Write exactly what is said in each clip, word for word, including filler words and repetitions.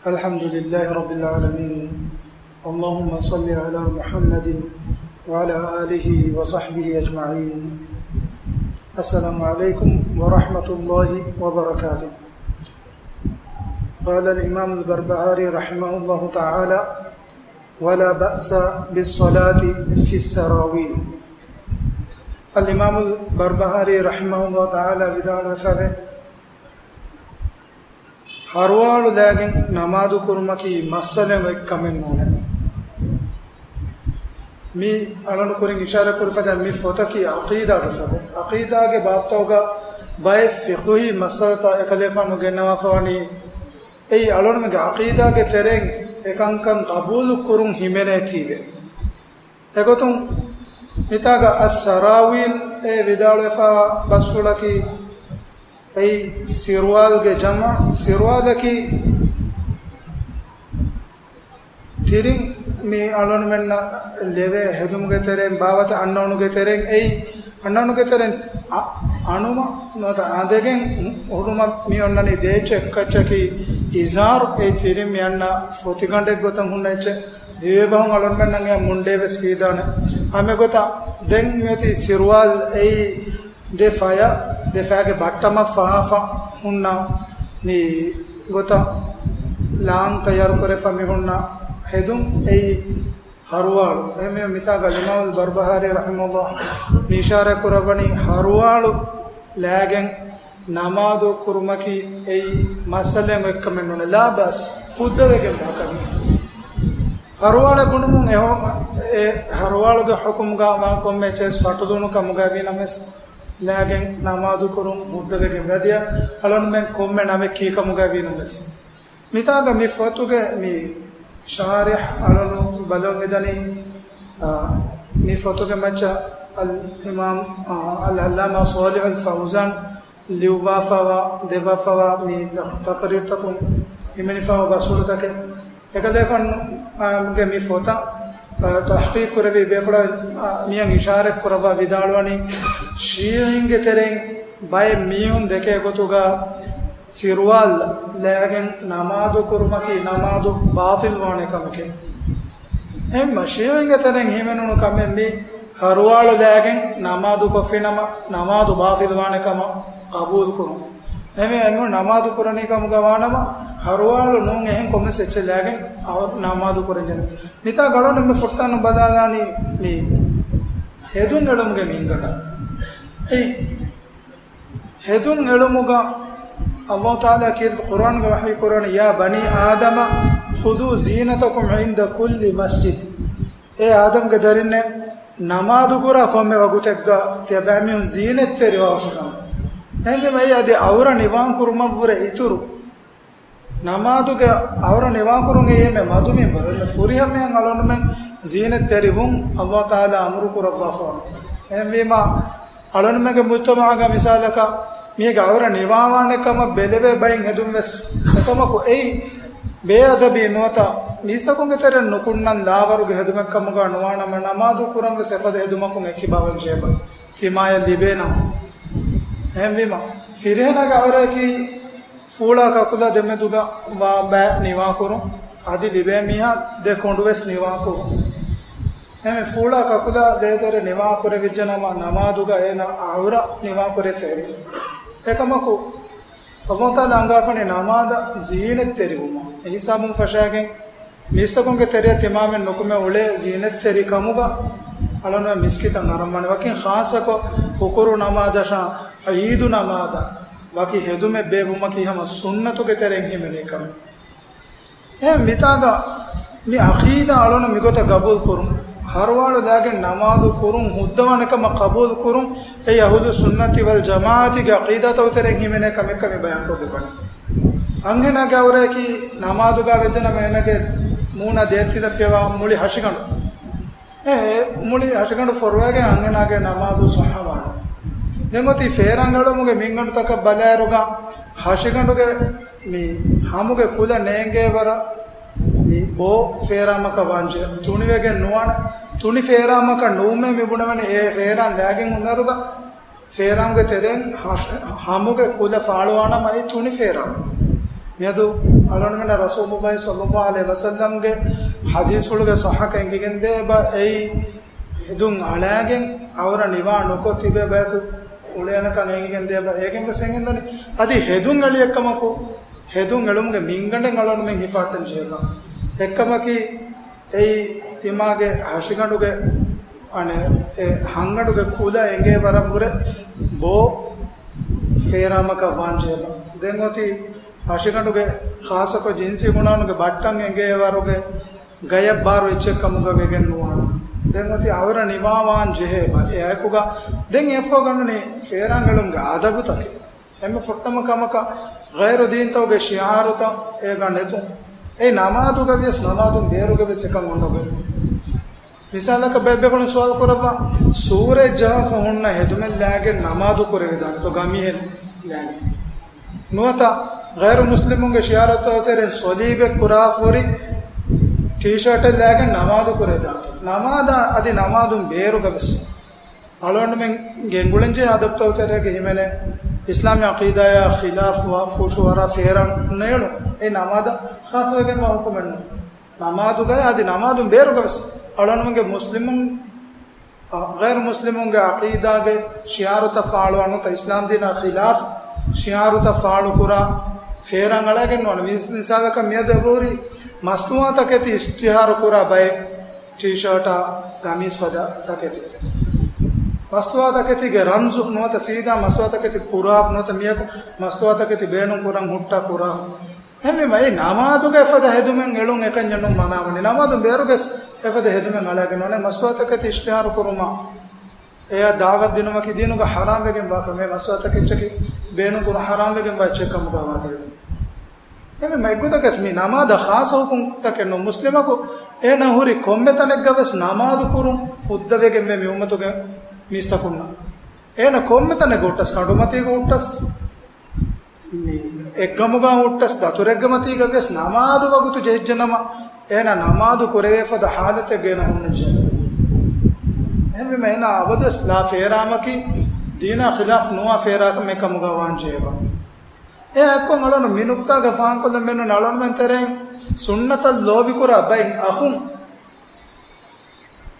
الحمد لله رب العالمين. اللهم صل على محمد وعلى آله وصحبه أجمعين. السلام عليكم ورحمة الله وبركاته. قال الإمام البربهاري رحمه الله تعالى: ولا بأس بالصلاة في السراويل. އަލްއިމާމުލް ބަރްބަހާރީ ރަޙިމަހުﷲ ތަޢާލާ ވިދާޅުވެފަވޭ، ހަރުވާޅު ލައިގެން ނަމާދު ކުރުމަކީ މައްސަލައެއް އޮތް ކަމެއް ނޫނޭ. މި އަޅުން ކުރިން އިޝާރާ ކުރި ފަދަ މި ފޮތަކީ ޢަޤީދާގެ ފޮތެއް. ޢަޤީދާގެ ބާބްތަކުގަ ބައެއް ފިޤުހީ މައްސަލަތައް އެކަލޭފާނު ގެންނަވާފަވަނީ، އެއީ އަޅުންމެގެ ޢަޤީދާގެ ތެރެއިން އެކަންކަން ޤަބޫލު ކުރުން ހިމެނޭތީވެ. އެގޮތުން މިތާގަ އައްސަރާވީލް އޭ ވިދާޅުވެފާ ބަސްފުޅަކީ، އެއީ ސިރުވާލްގެ ޖަމްޢު. ސިރުވާލަކީ ތިރިން މި އަޅުންމެންނަށް ލެވޭ ހެދުމުގެ ތެރެއިން ބާވަތަ އަންނައުނުގެ ތެރެއިން އެއީ، އަންނައުނުގެ ތެރެއިން އަ-، އަނުމަ ނުވަތަ އަނދެގެން ހު-، ހުރުމަށް މި އޮންނަނީ ދޭއްޗެއް ކައްޗަކީ އިޒާރު. އެއީ ތިރިން މި އަންނަ ފޮތިގަނޑެއް ގޮތަށް ހުންނަ އެއްޗެއް. ދިވެހިބަހުން އަޅުންމެންނަށް އެ މުންޑޭ ވެސް ކީދާނެ. ހަމަ އެގޮތަށް ދެން މިއޮތީ ސިރުވާލް އެއީ ދެ ފަޔަށް، ދެ ފަޔަށް ބައްޓަމަށް ފަހާފަ ހުންނަ މި ގޮތަށް ލާން ތައްޔާރު ކުރެފަ މި ހުންނަ ހެދުން އެއީ ހަރުވާޅު. އެހެންވީމަ މިތާގަ އިމާމުލް ބަރްބަހާރީ ރަޙިމަހުﷲ މި އިޝާރާ ކުރައްވަނީ ހަރުވާޅު ލައިގެން ނަމާދު ކުރުމަކީ އެއީ މައްސަލައެއް އޮތްކަމެއް ނޫނޭ. ލާ ބައްސް، ހުއްދަވެގެންވާ ކަމެއް. ހަރުވާޅަށް ބުނުމުން އެ ހޮ-، އެ ހަރުވާޅުގެ ޙުކުމުގަ ވާ ކޮންމެ އެއްޗެއް ފަޓުލުނު ކަމުގައި ވީނަމަވެސް، ލައިގެން ނަމާދު ކުރުން ހުއްދަވެގެން ވަދެ، އަޅުންމެން ކޮންމެ ނަމެއް ކީ ކަމުގައި ވީނަމަވެސް. މިތާގަ މި ފޮތުގެ މި ޝާރިޙް އަޅުން ބަލަން މިދަނީ، އާ، މި ފޮތުގެ މައްޗަށް އަލް އިމާމް، އާ، އަލް ޢައްލާމާ ޞާލިޙުލް ފައުޒާން ލިޔުއްވާފަވާ، ދެއްވާފަވާ މި ތަ-، ތަޤްރީރުތަކުން ހިމެނިފަވާ ބަސްފުޅުތަކެއް. އެކަލޭފާނުގެ މި ފޮތަށް، އާ، ތަޙްޤީޤު ކުރެއްވި ބޭފުޅާ، އާ، މިއަށް އިޝާރަތް ކުރައްވާ ވިދާޅުވަނީ، ޝީޢީންގެ ތެރެއިން ބައެއް މީހުން ދެކޭ ގޮތުގަ ސިރުވާލް ލައިގެން ނަމާދު ކުރުމަކީ ނަމާދު ބާޠިލް ވާނެ ކަމެކޭ. އެހެންވީމަ ޝީޢީންގެ ތެރެއިން ހިމެނުނު ކަމެއް މި ހަރުވާޅު ލައިގެން ނަމާދު ކޮށްފިނަމަ ނަމާދު ބާޠިލް ވާނެ ކަމަށް ޤަބޫލު ކުރުން. އެހެންވީމަ ނަމާދު ކުރަނީ ކަމުގަ ވާނަމަ ހަރުވާޅު ނޫން އެހެން ކޮންމެސް އެއްޗެއް ލައިގެން އަ-، ނަމާދު ކުރަންޖެހޭނެ. މިތާ ގަޅުން މި ފުއްޓާނު ބަލާލާނީ މި ހެދުން އެޅުމުގެ މިންގަނޑަށް. އެއީ ހެދުން އެޅުމުގަ ﷲ ތަޢާލާ ކީރިތި ޤުރްއާންގަ ވަޙީ ކުރަނީ، يا بني آدم خذوا زينتكم عند كل مسجد. އޭ އާދަމްގެ ދަރިންނޭ، ނަމާދު ކުރާ ކޮންމެ ވަގުތެއްގަ ތިޔަބައިމީހުން ޒީނަތްތެރިވާށި ކަމަށް. އެހެންވީމަ އެއީ އަދި އައުރަ ނިވާން ކުރުމަށްވުރެ އިތުރު ނަމާދުގެ އައުރަ ނިވާކުރުން އެއީ އެންމެ މަދު މިންވަރު. އެންމެ ފުރިހަމައިން އަޅުގަނޑުމެން ޒީނަތްތެރިވުން ﷲ ތަޢާލާ އަމުރު ކުރައްވާފަވަނީ. އެހެންވީމަ، އަޅުގަނޑުމެންގެ މުޖްތަމަޢުގަ މިސާލަކަށް މީގެ އައުރަ ނިވާވާނެ ކަމަށް ބެލެވޭ ބައިން ހެދުން ވެސް އެކަމަކު އެއީ، ބޭއަދަބީ ނުވަތަ މީސްތަކުންގެ ތެރެއިން ނުކުންނަން ލާވަރުގެ ހެދުމެއް ކަމުގަ ނުވާނަމަ، ނަމާދު ކުރަން ވެސް އެފަދަ ހެދުމަކުން އެއްކިބާވަން ޖެހޭ ބަ ތިމާޔަށް ލިބޭނަމަ. އެހެންވީމަ، ފިރިހެނާގެ އައުރައަކީ ފޫޅާ ކަކުލާ ދެމެދުގަ ވާ ބައި ނިވާކުރުން، އަދި ލިބޭ މީހާ ދެ ކޮނޑު ވެސް ނިވާކުރުން. އެހެން ފޫޅާ ކަކުލާ ދޭތެރެ ނިވާކުރެވިއްޖެ ނަމަ، ނަމާދުގަ އޭނާ އައުރަ ނިވާކުރެފައެވެ. އެކަމަކު، ﷲ ތަޢާލާ އަންގާފަނީ ނަމާދަށް ޒީނަތްތެރިވުމަށް. އެ ހިސާބުން ފަށާގެން، މީސްތަކުންގެ ތެރެއަށް ތިމާމެން ނުކުމެ އުޅޭ ޒީނަތްތެރި ކަމުގަ އަޅުގަނޑުމެން މިސްކިތަށް އަރަންވާނެ. ވަކިން ޚާއްޞަކޮށް، ހުކުރު ނަމާދަށާ، ޢީދު ނަމާދަށް ވަކި ހެދުމެއް ބޭއްވުމަކީ ހަމަ ސުންނަތުގެ ތެރެއިން ހިމެނޭ ކަމެއް. އެހެން މިތާގަ މި ޢަޤީދާ އަޅުން މިގޮތަށް ގަބޫލު ކުރުން. ހަރުވާޅު ލައިގެން ނަމާދު ކުރުން ހުއްދަވާނެ ކަމަށް ޤަބޫލު ކުރުން. އެއީ އަހުލުއްސުންނަތި ވަލްޖަމާޢަތީގެ ޢަޤީދާތަކުގެ ތެރެއިން ހިމެނޭ ކަމެއްކަން މި ބަޔާންކޮށްދެއްވަނީ. އަންހެނާގެ އައުރައަކީ ނަމާދުގަ ވެއްޖެނަމަ އޭނަގެ މޫނަށް ދޭތިލަފިޔަވާ މުޅި ހަށިގަނޑު. އެ، އެ މުޅި ހަށިގަނޑު ފޮރުވައިގެން އަންހެނާގެ ނަމާދު ޞައްޙަވާނެ. ދެން އޮތީ ފޭރާން އެޅުމުގެ މިންގަނޑުތަކަށް ބަލާއިރުގަ ހަށިގަނޑުގެ މި ހަމުގެ ކުލަ ނޭނގޭ ވަރަށް މި ބޯ ފޭރާމަކަށް ވާންޖެ ތުނިވެގެން ނުވާނެ. ތުނި ފޭރާމަކަށް ނުވުމޭ މި ބުނެވެނީ އެ ފޭރާން ލައިގެން އުނދަރުގަ ފޭރާމްގެ ތެރެއިން ހަށް-، ހަމުގެ ކުލަ ފާޅުވާނަމަ އެއީ ތުނި ފޭރާމް. މިއަދު އަޅުގަނޑުމެންނަށް ރަސޫލުﷲ ޞައްލަﷲ ޢަލައިހި ވަސައްލަމްގެ ޙަދީޘްފުޅުގެ ޞައްޙަކަން އެނގިގެންދޭ އެބަ އެއީ ހެދުން އަޅާގެން ޢައުރަ ނިވާ ނުކޮށް ތިބޭ ބަޔަކު އުޅޭނެކަން އެނގިގެންދޭ އެބަ. އޭގެން ވެސް އެނގެންދަނީ އަދި ހެދުން އެޅި އެއްކަމަކު، ހެދުން އެޅުމުގެ މިންގަނޑެއް އަޅުގަނޑުމެން ހިފާއްޓަން ޖެހޭކަން. އެއްކަމަކީ، އެއީ ތިމާގެ ހަށިގަނޑުގެ، އަނެއް، އެ ހަށިގަނޑުގެ ކުލަ އެނގޭ ވަރަށްވުރެ ބޯ ފޭރާމަކަށް ވާން ޖެހޭ. ދެން އޮތީ ހަށިގަނޑުގެ ޚާއްޞަކޮށް ޖިންސީ ގުނަވަނުގެ ބައްޓަން އެނގޭ ވަރުގެ ގަޔަށް ބާރު އެއްޗެއް ކަމުގަ ވެގެން ނުވާނެ. ދެން އޮތީ ޢައުރަ ނިވާވާން ޖެހޭ ބަ. އެ އައިކުގަ ދެން އެއަށްފަހު ގަންނަނީ ފޭރާން އެޅުމުގެ އަދަބުތަކެއް. އެންމެ ފުއްޓަމަ ކަމަކަށް ޣައިރު ދީންތަކުގެ ޝިޢާރުތައް އޭގަ ނެތުން. އެއީ ނަމާދުގަ ވިޔަސް ނަމާދުން ބޭރުގަ ވެސް އެކަން އޮންނަގޮތް. މިސާލަކަށް ބައެއް ބޭފުޅުން ސުވާލު ކުރައްވާ، ސޫރައެއް ޖަހާފަ ހުންނަ ހެދުމެއް ލާގެން ނަމާދު ކުރެވިދާނެތޯ ގަމީހެއް ލާގެން. ނުވަތަ ޣައިރު މުސްލިމުންގެ ޝިޢާރުތައް ތެރެއިން ޞަލީބެއް ކުރާފަ ހުރި ޓީޝާޓެއް ލާގެން ނަމާދު ކުރެވިދާނެތޯ. ނަމާދާ އަދި ނަމާދުން ބޭރުގަ ވެސް އަޅުގަނޑުމެން ގެންގުޅެންޖެހޭ އަދަބުތައް ތެރޭގަ ހިމެނޭ އިސްލާމީ ޢަޤީދާއާ ޚިލާފުވާ ފުށު އަރާ ފޭރާން ނޭޅުން. އެ ނަމާދަށް ޚާއްޞަވެގެންވާ ޙުކުމެއް ނޫން. ނަމާދުގައި އަދި ނަމާދުން ބޭރުގަ ވެސް އަޅުގަނޑުމެންގެ މުސްލިމުން، އަ، ޣައިރު މުސްލިމުންގެ ޢަޤީދާގެ ޝިޢާރުތައް ފާޅުވާ ނުވަތަ އިސްލާމް ދީނާ ޚިލާފް ޝިޢާރުތައް ފާޅުކުރާ ފޭރާން އަޅައިގެން ނުވާނެ. މި-، މިސާލަކަށް މިއަދު އެބަހުރި މަސްތުވާތަކެތި އިޝްތިހާރު ކުރާ ބައެއް ޓީޝާޓާ ގަމީސް ފަދަ ތަކެތި. މަސްތުވާތަކެތީގެ ރަމްޒު ނުވަތަ ސީދާ މަސްތުވާތަކެތި ކުރާފް ނުވަތަ މިޔަކު މަސްތުވާތަކެތި ބޭނުން ކުރަން ހުއްޓާ ކުރާފް. އެހެންވީމަ އެ ނަމާދުގަ އެފަދަ ހެދުމެއް އެޅުން އެކަންޏެއް ނޫން މަނާވަނީ. ނަމާދުން ބޭރުގަސް އެފަދަ ހެދުމެއް އަޅައިގެން ނޫނޭ. މަސްތުވާތަކެތި އިޝްތިހާރު ކުރުމާ އެޔާ ދަޢުވަތު ދިނުމަކީ ދީނުގަ ޙަރާމް ވެގެން ވާ ކަމެއް. މަސްތުވާތަކެއްޗަކީ ބޭނުން ކުރުން ޙަރާމް ވެގެން ވާ އެއްޗެއް ކަމުގަ ވާތީވެ. އެހެންވީމަ އެއްގޮތަކަސް މި ނަމާދަށް ޚާއްޞަ ޙުކުމްތަކެއް ނޫން. މުސްލިމަކު އޭނަ ހުރި ކޮންމެ ތަނެއްގަ ވެސް ނަމާދު ކުރުން ހުއްދަވެގެންވޭ މި އުއްމަތުގެ މީސްތަކުންނަށް. އޭނަ ކޮންމެ ތަނެއްގަ ހުއްޓަސް، ކަނޑުމަތީގަ ހުއްޓަސް، މި އެއްގަމުގަ ހުއްޓަސް، ދަތުރެއްގެ މަތީގަ ވިޔަސް ނަމާދު ވަގުތު ޖެހިއްޖެނަމަ، އޭނަ ނަމާދު ކުރެވޭ ފަދަ ޙާލަތެއްގަ އޭނަ ހުންނަންޖެހޭ. އެހެންވީމަ އޭނަ އަބަދުވެސް ލާ ފޭރާމަކީ ދީނާ ޚިލާފް ނުވާ ފޭރާކަމެއް ކަމުގަ ވާންޖެހޭ ބަ. އެއާއެއްކޮށް އަޅުގަނޑު މި ނުކްތާގަ ފާހަގަކޮށްލަން ބޭނުން އަޅުގަނޑުމެން ތެރެއިން ސުންނަތަށް ލޯބިކުރާ ބައެއް އަޚުން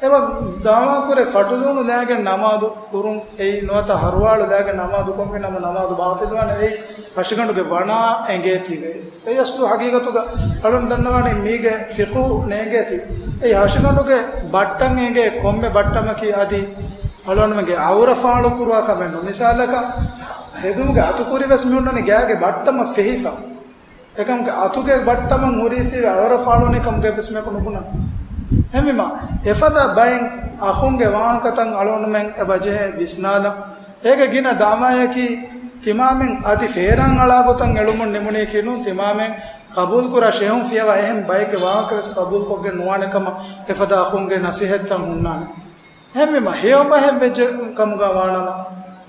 އެބަ ދަޢުވާކުރޭ ފަޓުލޫނު ލާގެން ނަމާދު ކުރުން އެއީ ނުވަތަ ހަރުވާޅު ލާގެން ނަމާދު ކޮށްފިނަމަ ނަމާދު ބާޠިލްވާނެ އެއީ ހަށިގަނޑުގެ ވަނާ އެނގޭތީވެ. އެ އަސްލު ޙަޤީޤަތުގަ އަޅުން ދަންނަވާނީ މީގެ ފިޤުހު ނޭނގޭތީ. އެއީ ހަށިގަނޑުގެ ބައްޓަން އެނގޭ ކޮންމެ ބައްޓަމަކީ އަދި އަޅުންމެންގެ އައުރަ ފާޅު ކުރުވާ ކަމެއް ނޫން. މިސާލަކަށް ހެދުމުގެ އަތުކުރި ވެސް މި ހުންނަނީ ގާގެ ބައްޓަމަށް ފެހިފަ. އެކަމުގެ އަތުގެ ބައްޓަމަށް ހުރީތީވެ އައުރަ ފާޅުވަނީ ކަމުގެ ވެސް މިއަކު ނުބުނަން. އެހެންވީމަ އެފަދަ ބައެއް އަޚުންގެ ވާހަކަތައް އަޅުގަނޑުމެން އެބަ ޖެހޭ ވިސްނާލަން. އޭގެ ގިނަ ދަޢުވާއަކީ ތިމާމެން އަދި ފޭރާން އަޅާ ގޮތަށް އެޅުމުން ނިމުނީކީ ނޫން. ތިމާމެން ޤަބޫލުކުރާ ޝޭހުން ފިޔަވާ އެހެން ބައެއްގެ ވާހަކަ ވެސް ޤަބޫލުކޮށްގެން ނުވާނެ ކަމަށް އެފަދަ އަޚުންގެ ނަޞޭޙަތްތައް ހުންނާނެ. އެހެންވީމަ ހެޔޮ ބަހެއް ވެއްޖެ ކަމުގަ ވާނަމަ،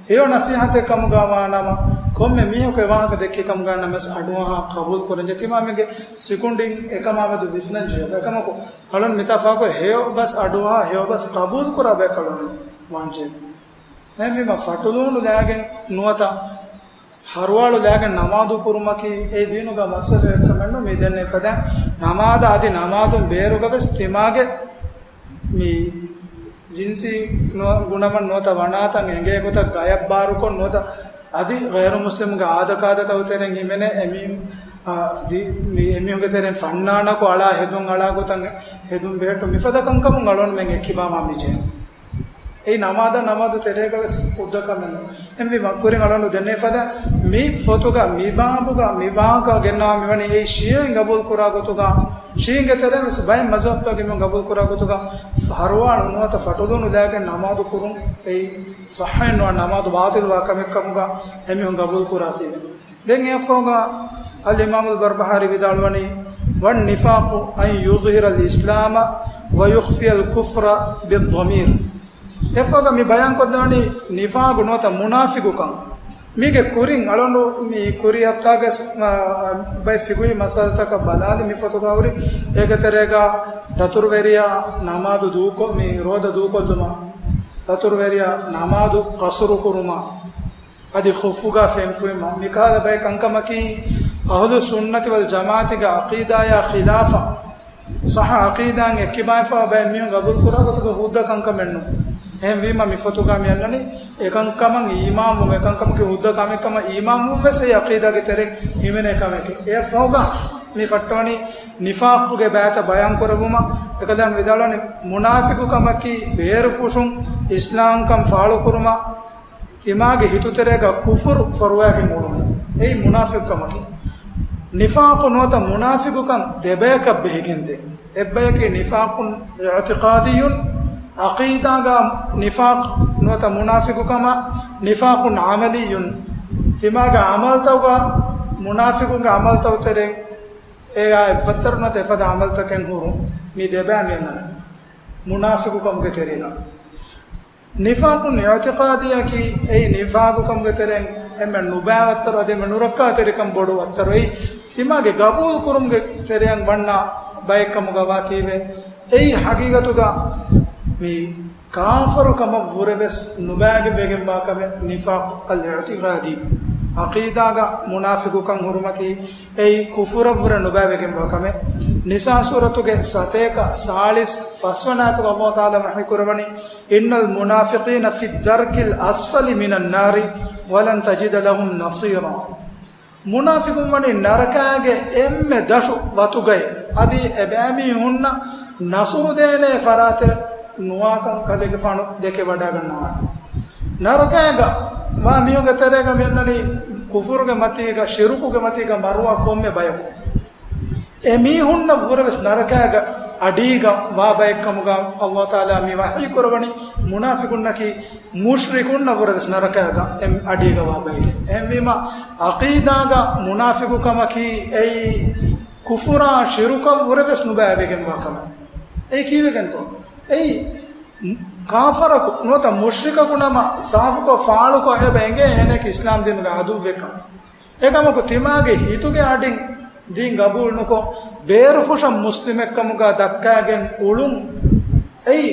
ހެޔޮ ނަޞޭޙަތެއް ކަމުގަ ވާނަމަ، ކޮންމެ މީހަކު އެ ވާހަކަ ދެއްކި ކަމުގަ ނަމަވެސް އަޑުއަހާ ޤަބޫލު ކުރަންޖެހޭ. ތިމާމެންގެ ސިކުނޑިން އެކަމާމެދު ވިސްނަންޖެހޭ. އެކަމަކު އަޅުން މިތާ ފާހަގަކުރި ހެޔޮ ބަސް އަޑުއަހާ ހެޔޮ ބަސް ޤަބޫލު ކުރާ ބަޔަކަށް އަޅުން ވާންޖެހޭ. އެހެންވީމަ ފަޓުލޫނު ލާގެން ނުވަތަ ހަރުވާޅު ލާގެން ނަމާދު ކުރުމަކީ އެ ދީނުގަ މައްސަލައެއްކަމެއް ނޫން. މި ދެންނެވި ފަދައިން ނަމާދަށް އަދި ނަމާދުން ބޭރުގަ ވެސް ތިމާގެ މި ޖިންސީ ނު-، ގުނަވަން ނުވަތަ ވަނާތައް އެނގޭ ގޮތަށް ގަޔަށް ބާރުކޮށް ނުވަތަ އަދި ޣައިރު މުސްލިމުގެ އާދަކާދަތައް ތެރެއިން ހިމެނޭ އެމީ، އާ، ދި-، މި އެމީހުންގެ ތެރެއިން ފަންނާނަކު އަޅާ ހެދުން އަޅާ ގޮތަށް ހެދުން ބެހެއްޓުން މިފަދަ ކަންކަމުން އަޅުގަނޑުމެން އެއްކިބާމާ މި ޖެހޭނެ. އެއީ ނަމާދަށް ނަމާދު ތެރޭގަ ވެސް ހުއްދަ ކަމެއް ނޫން. އެހެންވީމަ ކުރިން އަޅުގަނޑު ދެންނެވި ފަދަ މި ފޮތުގަ މި ބާބުގަ މި ވާހަކަ ގެންނަވާ މިވަނީ އެއީ ޝީޢީން ގަބޫލު ކުރާ ގޮތުގަ، ޝީޢީންގެ ތެރޭ ވެސް ބައެއް މަޒްހަބްތަކުގެ މީހުން ގަބޫލު ކުރާ ގޮތުގަ ހަރުވާޅު ނުވަތަ ފަޓުލޫނު ލާގެން ނަމާދު ކުރުން އެއީ ޞައްޙައެއް ނުވާ ނަމާދު ބާޠިލްވާ ކަމެއް ކަމުގަ އެމީހުން ގަބޫލު ކުރާތީވެ. ދެން އެއަށްފަހުގަ އަލްއިމާމުލް ބަރްބަހާރީ ވިދާޅުވަނީ، والنفاق أن يظهر الإسلام ويخفي الكفر بالضمير. އެއަށްފަހުގަ މި ބަޔާންކޮށްދެވަނީ ނިފާގު ނުވަތަ މުނާފިގުކަން. މީގެ ކުރިން އަޅުގަނޑު މި ކުރީ ހަފްތާގެ، އާ، ބައެއް ފިޤުހީ މައްސަލަތަކަށް ބަލާލި މި ފޮތުގަ ހުރި އޭގެ ތެރޭގަ ދަތުރުވެރިޔާ ނަމާދު ދޫކޮށް، މި ރޯދަ ދޫކޮށްލުމަށް، ދަތުރުވެރިޔާ ނަމާދު ޤަޞުރު ކުރުމަށް، އަދި ޚުއްފުގަ ފެންފުއިމަށް މިކަހަލަ ބައެއް ކަންކަމަކީ، އަހުލުއްސުންނަތި ވަލްޖަމާޢަތުގެ ޢަޤީދާޔާ ޚިލާފަށް، ޞައްޙަ ޢަޤީދާއިން އެއްކިބާވެފަ ބައެއް މީހުން ގަބޫލު ކުރާ ގޮތުގަ ހުއްދަ ކަންކަމެއް ނޫން. އެހެންވީމަ މި ފޮތުގަ މި އަންނަނީ އެކަންކަމަށް އީމާންވުން، އެކަންކަމަކީ ހުއްދަ ކަމެއް ކަމަށް އީމާންވުން ވެސް އެ ޢަޤީދާގެ ތެރެއިން ހިމެނޭ ކަމެކޭ. އެއަށްފަހުގަ މި ފައްޓަވަނީ ނިފާޤުގެ ބައިތައް ބަޔާން ކުރެއްވުމަށް، އެކަލާނގެ ވިދާޅުވަނީ މުނާފިޤުކަމަކީ ބޭރުފުށުން އިސްލާމްކަން ފާޅުކުރުމަށް، ތިމާގެ ހިތުތެރޭގަ ކުފުރު ފޮރުވައިގެން އުޅުން. އެއީ މުނާފިޤުކަމަކީ. ނިފާޤު ނުވަތަ މުނާފިޤުކަން ދެބަޔަކަށް ބެހިގެންދޭ. އެއްބަޔަކީ ނިފާޤުން އިޢުތިޤާދިއްޔުން، ޢަޤީދާގަ ނިފާޤު ނުވަތަ މުނާފިޤުކަމާ، ނިފާޤުން ޢަމަލިއްޔުން، ތިމާގެ ޢަމަލުތަކުގަ މުނާފިޤުންގެ ޢަމަލުތަކު ތެރެއިން އޭގަ އެއްވައްތަރު ނުވަތަ އެފަދަ ޢަމަލުތަކެއް ހުރުން. މި ދެބައި މި އަންނަނީ މުނާފިޤުކަމުގެ ތެރޭގަ. ނިފާޤުން އިޢުތިޤާދީއަކީ އެއީ ނިފާޤުކަމުގެ ތެރެއިން އެންމެ ނުބައި ވައްތަރު އަދި އެންމެ ނުރައްކާތެރިކަން ބޮޑު ވައްތަރު. އެއީ ތިމާގެ ގަބޫލު ކުރުމުގެ ތެރެއަށް ވަންނަ ބައެއްކަމުގަ ވާތީވެ، އެއީ ހަގީގަތުގަ މި ކާފަރުކަމަށް ވުރެވެސް ނުބައިވެގެންވާ ކަމެއް. ނިފާޤު އަލް އިޢުތިޤާދީ، ޢަޤީދާގަ މުނާފިޤުކަން ހުރުމަކީ އެއީ ކުފުރަށްވުރެ ނުބައިވެގެންވާ ކަމެއް. ނިސާ ސޫރަތުގެ ސަތޭކަ ސާޅީސް ފަސްވަނަ އާޔަތުގަ ﷲ ތަޢާލާ ވަޙީ ކުރައްވަނީ، إن المنافقين في الدرك الأسفل من النار ولن تجد لهم نصيرا. މުނާފިޤުން ވަނީ ނަރަކާގެ އެންމެ ދަށު ވަތުގައި، އަދި އެބައިމީހުންނަށް ނަޞްރު ދޭނެ ފަރާތެއް ނުވާކަން ކަލޭގެފާނު ދެކެވަޑައިގަންނަވާނެ. ނަރަކާގަ ވާ މީހުންގެ ތެރޭގަ މި އަންނަނީ ކުފުރުގެ މަތީގަ، ޝިރުކުގެ މަތީގަ މަރުވާ ކޮންމެ ބަޔަކު. އެ މީހުންނަށް ވުރެވެސް ނަރަކާގަ އަޑީގަ ވާ ބައެއްކަމުގަ ﷲ ތަޢާލާ މި ވަޙީ ކުރައްވަނީ، މުނާފިޤުންނަކީ މުޝްރިކުންނަށް ވުރެވެސް ނަރަކާގަ އެ އަޑީގަ ވާ ބައެކޭ. އެހެންވީމަ، ޢަޤީދާގަ މުނާފިޤުކަމަކީ އެއީ ކުފުރާ ޝިރުކަށް ވުރެވެސް ނުބައިވެގެންވާ ކަމެއް. އެއީ ކީއްވެގެންތޯ؟ އެއީ ކާފަރަކު ނުވަތަ މުޝްރިކަކު ނަމަ ސާފުކޮށް ފާޅުކޮށް އެބަ އެނގޭ އޭނައަކީ އިސްލާމް ދީނުގެ ޢަދުއްވެއްކަން. އެކަމަކު ތިމާގެ ހިތުގެ އަޑިން ދީން ގަބޫލު ނުކޮށް، ބޭރުފުށަށް މުސްލިމެއްކަމުގަ ދައްކައިގެން އުޅުން، އެއީ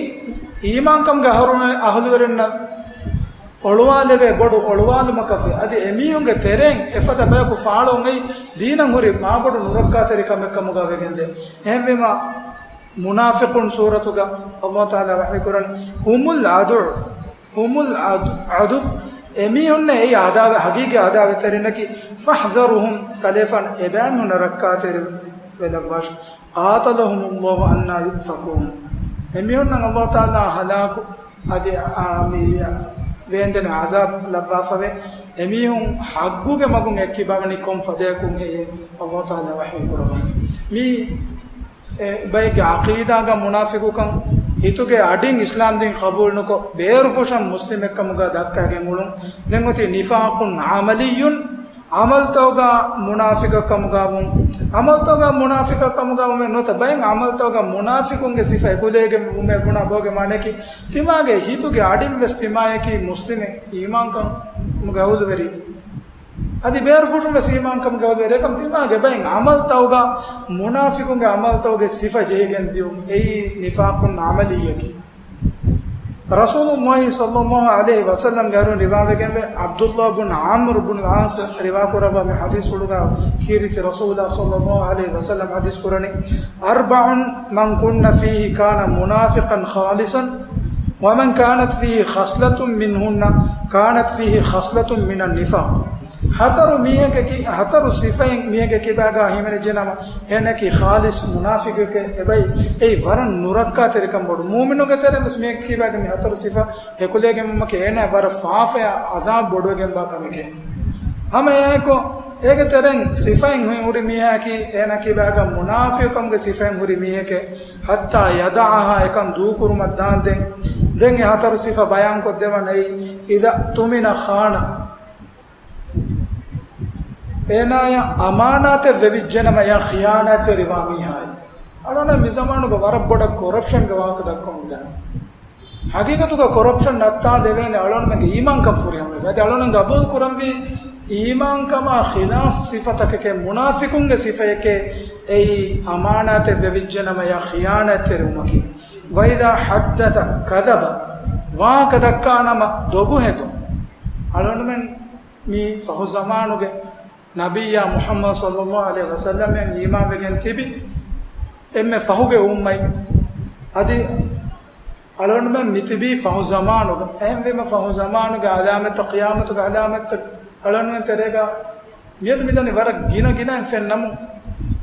އީމާންކަމުގެ އަހަރު-، އަހުލުވެރިންނަށް އޮޅުވާލެވޭ ބޮޑު އޮޅުވާލުމަކަށްވޭ. އަދި އެމީހުންގެ ތެރެއިން އެފަދަ ބަޔަކު ފާޅުވުން އެއީ ދީނަށް ހުރި މާބޮޑު ނުރައްކާތެރި ކަމެއް ކަމުގަ ވެގެންދޭ. އެހެންވީމަ، މުނާފިޤުން ސޫރަތުގަ ﷲ ތަޢާލާ ވަޙީކުރަނީ، هم العدو، هم العدو، އެމީހުންނޭ އެއީ އާދާވެ-، ހަގީގީ އާދާވެތެރިންނަކީ، فاحذرهم، ކަލޭފާނު އެބައިމީހުންނަށް ރައްކާތެރިވެލައްވާށި. قاتلهم الله أنى يؤفكون. އެމީހުންނަށް ﷲ ތަޢާލާ ހަލާކު އަދި އާ، މި ވޭންދެން ޢަޒާބް ލައްވާފަވޭ. އެމީހުން ޙައްޤުގެ މަގުން އެއްކިބާވަނީ ކޮން ފަދަޔަކުން ހެއްޔޭ؟ ﷲ ތަޢާލާ ވަޙީ ކުރައްވަނީ. މި އެ ބައެއްގެ ޢަޤީދާގަ މުނާފިޤުކަން، ހިތުގެ އަޑިން އިސްލާމްދީން ޤަބޫލުނުކޮށް، ބޭރުފުށަށް މުސްލިމެއްކަމުގަ ދައްކައިގެން އުޅުން. ދެން އޮތީ ނިފާޤުން ޢަމަލިއްޔުން، ޢަމަލުތަކުގަ މުނާފިޤަކަމުގަ ވުން. ޢަމަލުތަކުގަ މުނާފިޤަކަމުގަ ވުމެއް ނުވަތަ ބައެއް ޢަމަލުތަކުގަ މުނާފިޤުންގެ ސިފަ އެކުލެވިގެން ވުމެއް ބުނާ ބައެއްގެ މާނައަކީ، ތިމާގެ ހިތުގެ އަޑިން ވެސް ތިމާޔަކީ މުސްލިމެއް، އީމާންކަމުގެ އަހުލުވެރި. އަދި ބޭރުފުށުން ވެސް އީމާންކަމުގެ އަހުލުވެރި. އެކަމަ ތިމާގެ ބައެއް ޢަމަލުތަކުގަ މުނާފިޤުންގެ ޢަމަލުތަކުގެ ސިފަ ޖެހިގެން ދިޔުން. އެއީ ނިފާޤުން ޢަމަލިއްޔަކީ. ރަސޫލުﷲ ޞައްލަﷲ ޢަލައިހި ވަސައްލަމްގެ އަރިހުން ރިވާވެގެންވޭ، ޢަބްދުﷲ ބުން ޢާމިރު ބުން ޢާޞް ރިވާކުރައްވާ މި ޙަދީޘްފުޅުގަ ކީރިތި ރަސޫލާ ޞައްލަﷲ ޢަލައިހި ވަސައްލަމް ޙަދީޘް ކުރަނީ، أربع من كن فيه كان منافقا خالصا، ومن كانت فيه خصلة منهن كانت فيه خصلة من النفاق. ހަތަރު މީހެއްގެ ކި-، ހަތަރު ސިފައިން މީހެއްގެ ކިބާގަ ހިމެނިއްޖެނަމަ، އޭނައަކީ ޚާލިޞް މުނާފިޤެކޭ. އެބައި އެއީ ވަރަށް ނުރައްކާތެރިކަން ބޮޑު. މުއުމިނުންގެ ތެރޭ ވެސް މީހެއްގެ ކިބާގަ މި ހަތަރު ސިފަ އެކުލެވިގެންވުމަކީ އޭނަ ވަރަށް ފާފަޔާ ޢަޛާބު ބޮޑުވެގެންވާ ކަމެކޭ. ހަމަ އެއާއެކު އޭގެ ތެރެއިން ސިފައިން ހު-، ހުރި މީހާއަކީ އޭނަ ކިބާގަ މުނާފިޤުކަމުގެ ސިފައިން ހުރި މީހެކޭ. حتى يدعها، އެކަން ދޫކުރުމަށް ދާންދެން. ދެން އެ ހަތަރު ސިފަ ބަޔާންކޮށްދެވަން އެއީ، إذا اؤتمن خان، އޭނާޔަށް އަމާނާތެއް ވެވިއްޖެނަމަ އެޔާ ޚިޔާނާތްތެރިވާ މީހާއެއް. އަޅުގަނޑަށް މި ޒަމާނުގަ ވަރަށް ބޮޑަށް ކޮރަޕްޝަންގެ ވާހަކަ ދައްކަމުން ދެން. ހަގީގަތުގަ ކޮރަޕްޝަން ނައްތާލެވޭނެ އަޅުގަނޑުމެންގެ އީމާންކަން ފުރިހަމަވެ. އަދި އަޅުގަނޑު ގަބޫލު ކުރަންވީ އީމާންކަމާ ޚިލާފް ސިފަތަކެކޭ، މުނާފިޤުންގެ ސިފަޔެކޭ، އެއީ އަމާނާތެއް ވެވިއްޖެނަމަ އެޔާ ޚިޔާނާތްތެރިވުމަކީ. وإذا حدث كذب، ވާހަކަ ދައްކާނަމަ ދޮގު ހެދުން. އަޅުގަނޑުމެން މި ފަހު ޒަމާނުގެ ނަބިއްޔާ މުޙައްމަދު ޞައްލައްލާހު ޢަލައިހި ވަސައްލަމައަށް އީމާންވެގެން ތިބި އެންމެ ފަހުގެ އުއްމަތް. އަދި އަޅުގަނޑުމެން މިތިބީ ފަހު ޒަމާނުގަ. އެހެންވީމަ ފަހު ޒަމާނުގެ ޢަލާމަތްތައް، ޤިޔާމަތުގެ ޢަލާމަތްތައް އަޅުގަނޑުމެން ތެރޭގަ މިއަދު މިދަނީ ވަރަށް ގިނަ ގިނައިން ފެންނަމުން،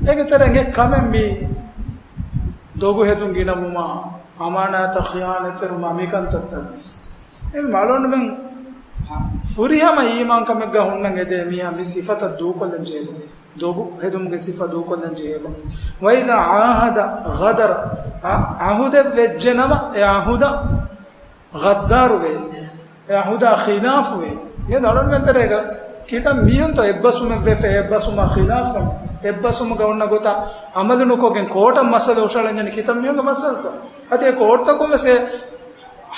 އޭގެ ތެރެއިން އެއް ކަމެއް މި ދޮގު ހެދުން ގިނަވުމާ، އަމާނާތަށް ޚިޔާނަތްތެރިވުމާ، މި ކަންތައްތައް ވެސް. އެ އަޅުގަނޑުމެން ފުރިހަމަ އީމާންކަމެއްގަ ހުންނަން އެދޭ މީހާ މި ސިފަތައް ދޫކޮށްލަން ޖެހޭ. ދޮގު ހެދުމުގެ ސިފަ ދޫކޮށްލަން ޖެހޭ. ވައިދާ ޢާހަދަ ޣަދަރަ، އަ، ޢަހުދެއް ވެއްޖެނަމަ އެ ޢަހުދަށް ޣައްދާރުވޭ، އެ ޢަހުދާ ޚިލާފުވޭ. މިއަދު އަޅުގަނޑުމެން ތެރޭގަ ކިތައް މީހުންތޯ އެއްބަސްވުމެއް ވެފަ، އެއްބަސްވުމާ ޚިލާފުން، އެއްބަސްވުމުގަ އޮންނަ ގޮތަށް ޢަމަލު ނުކޮށްގެން ކޯޓަށް މައްސަލަ ހުށަހަޅަން ޖެހޭ ކިތައް މީހުންގެ މައްސަލަތޯ؟ އަދި އެ ކޯޓްތަކުން ވެސް އެ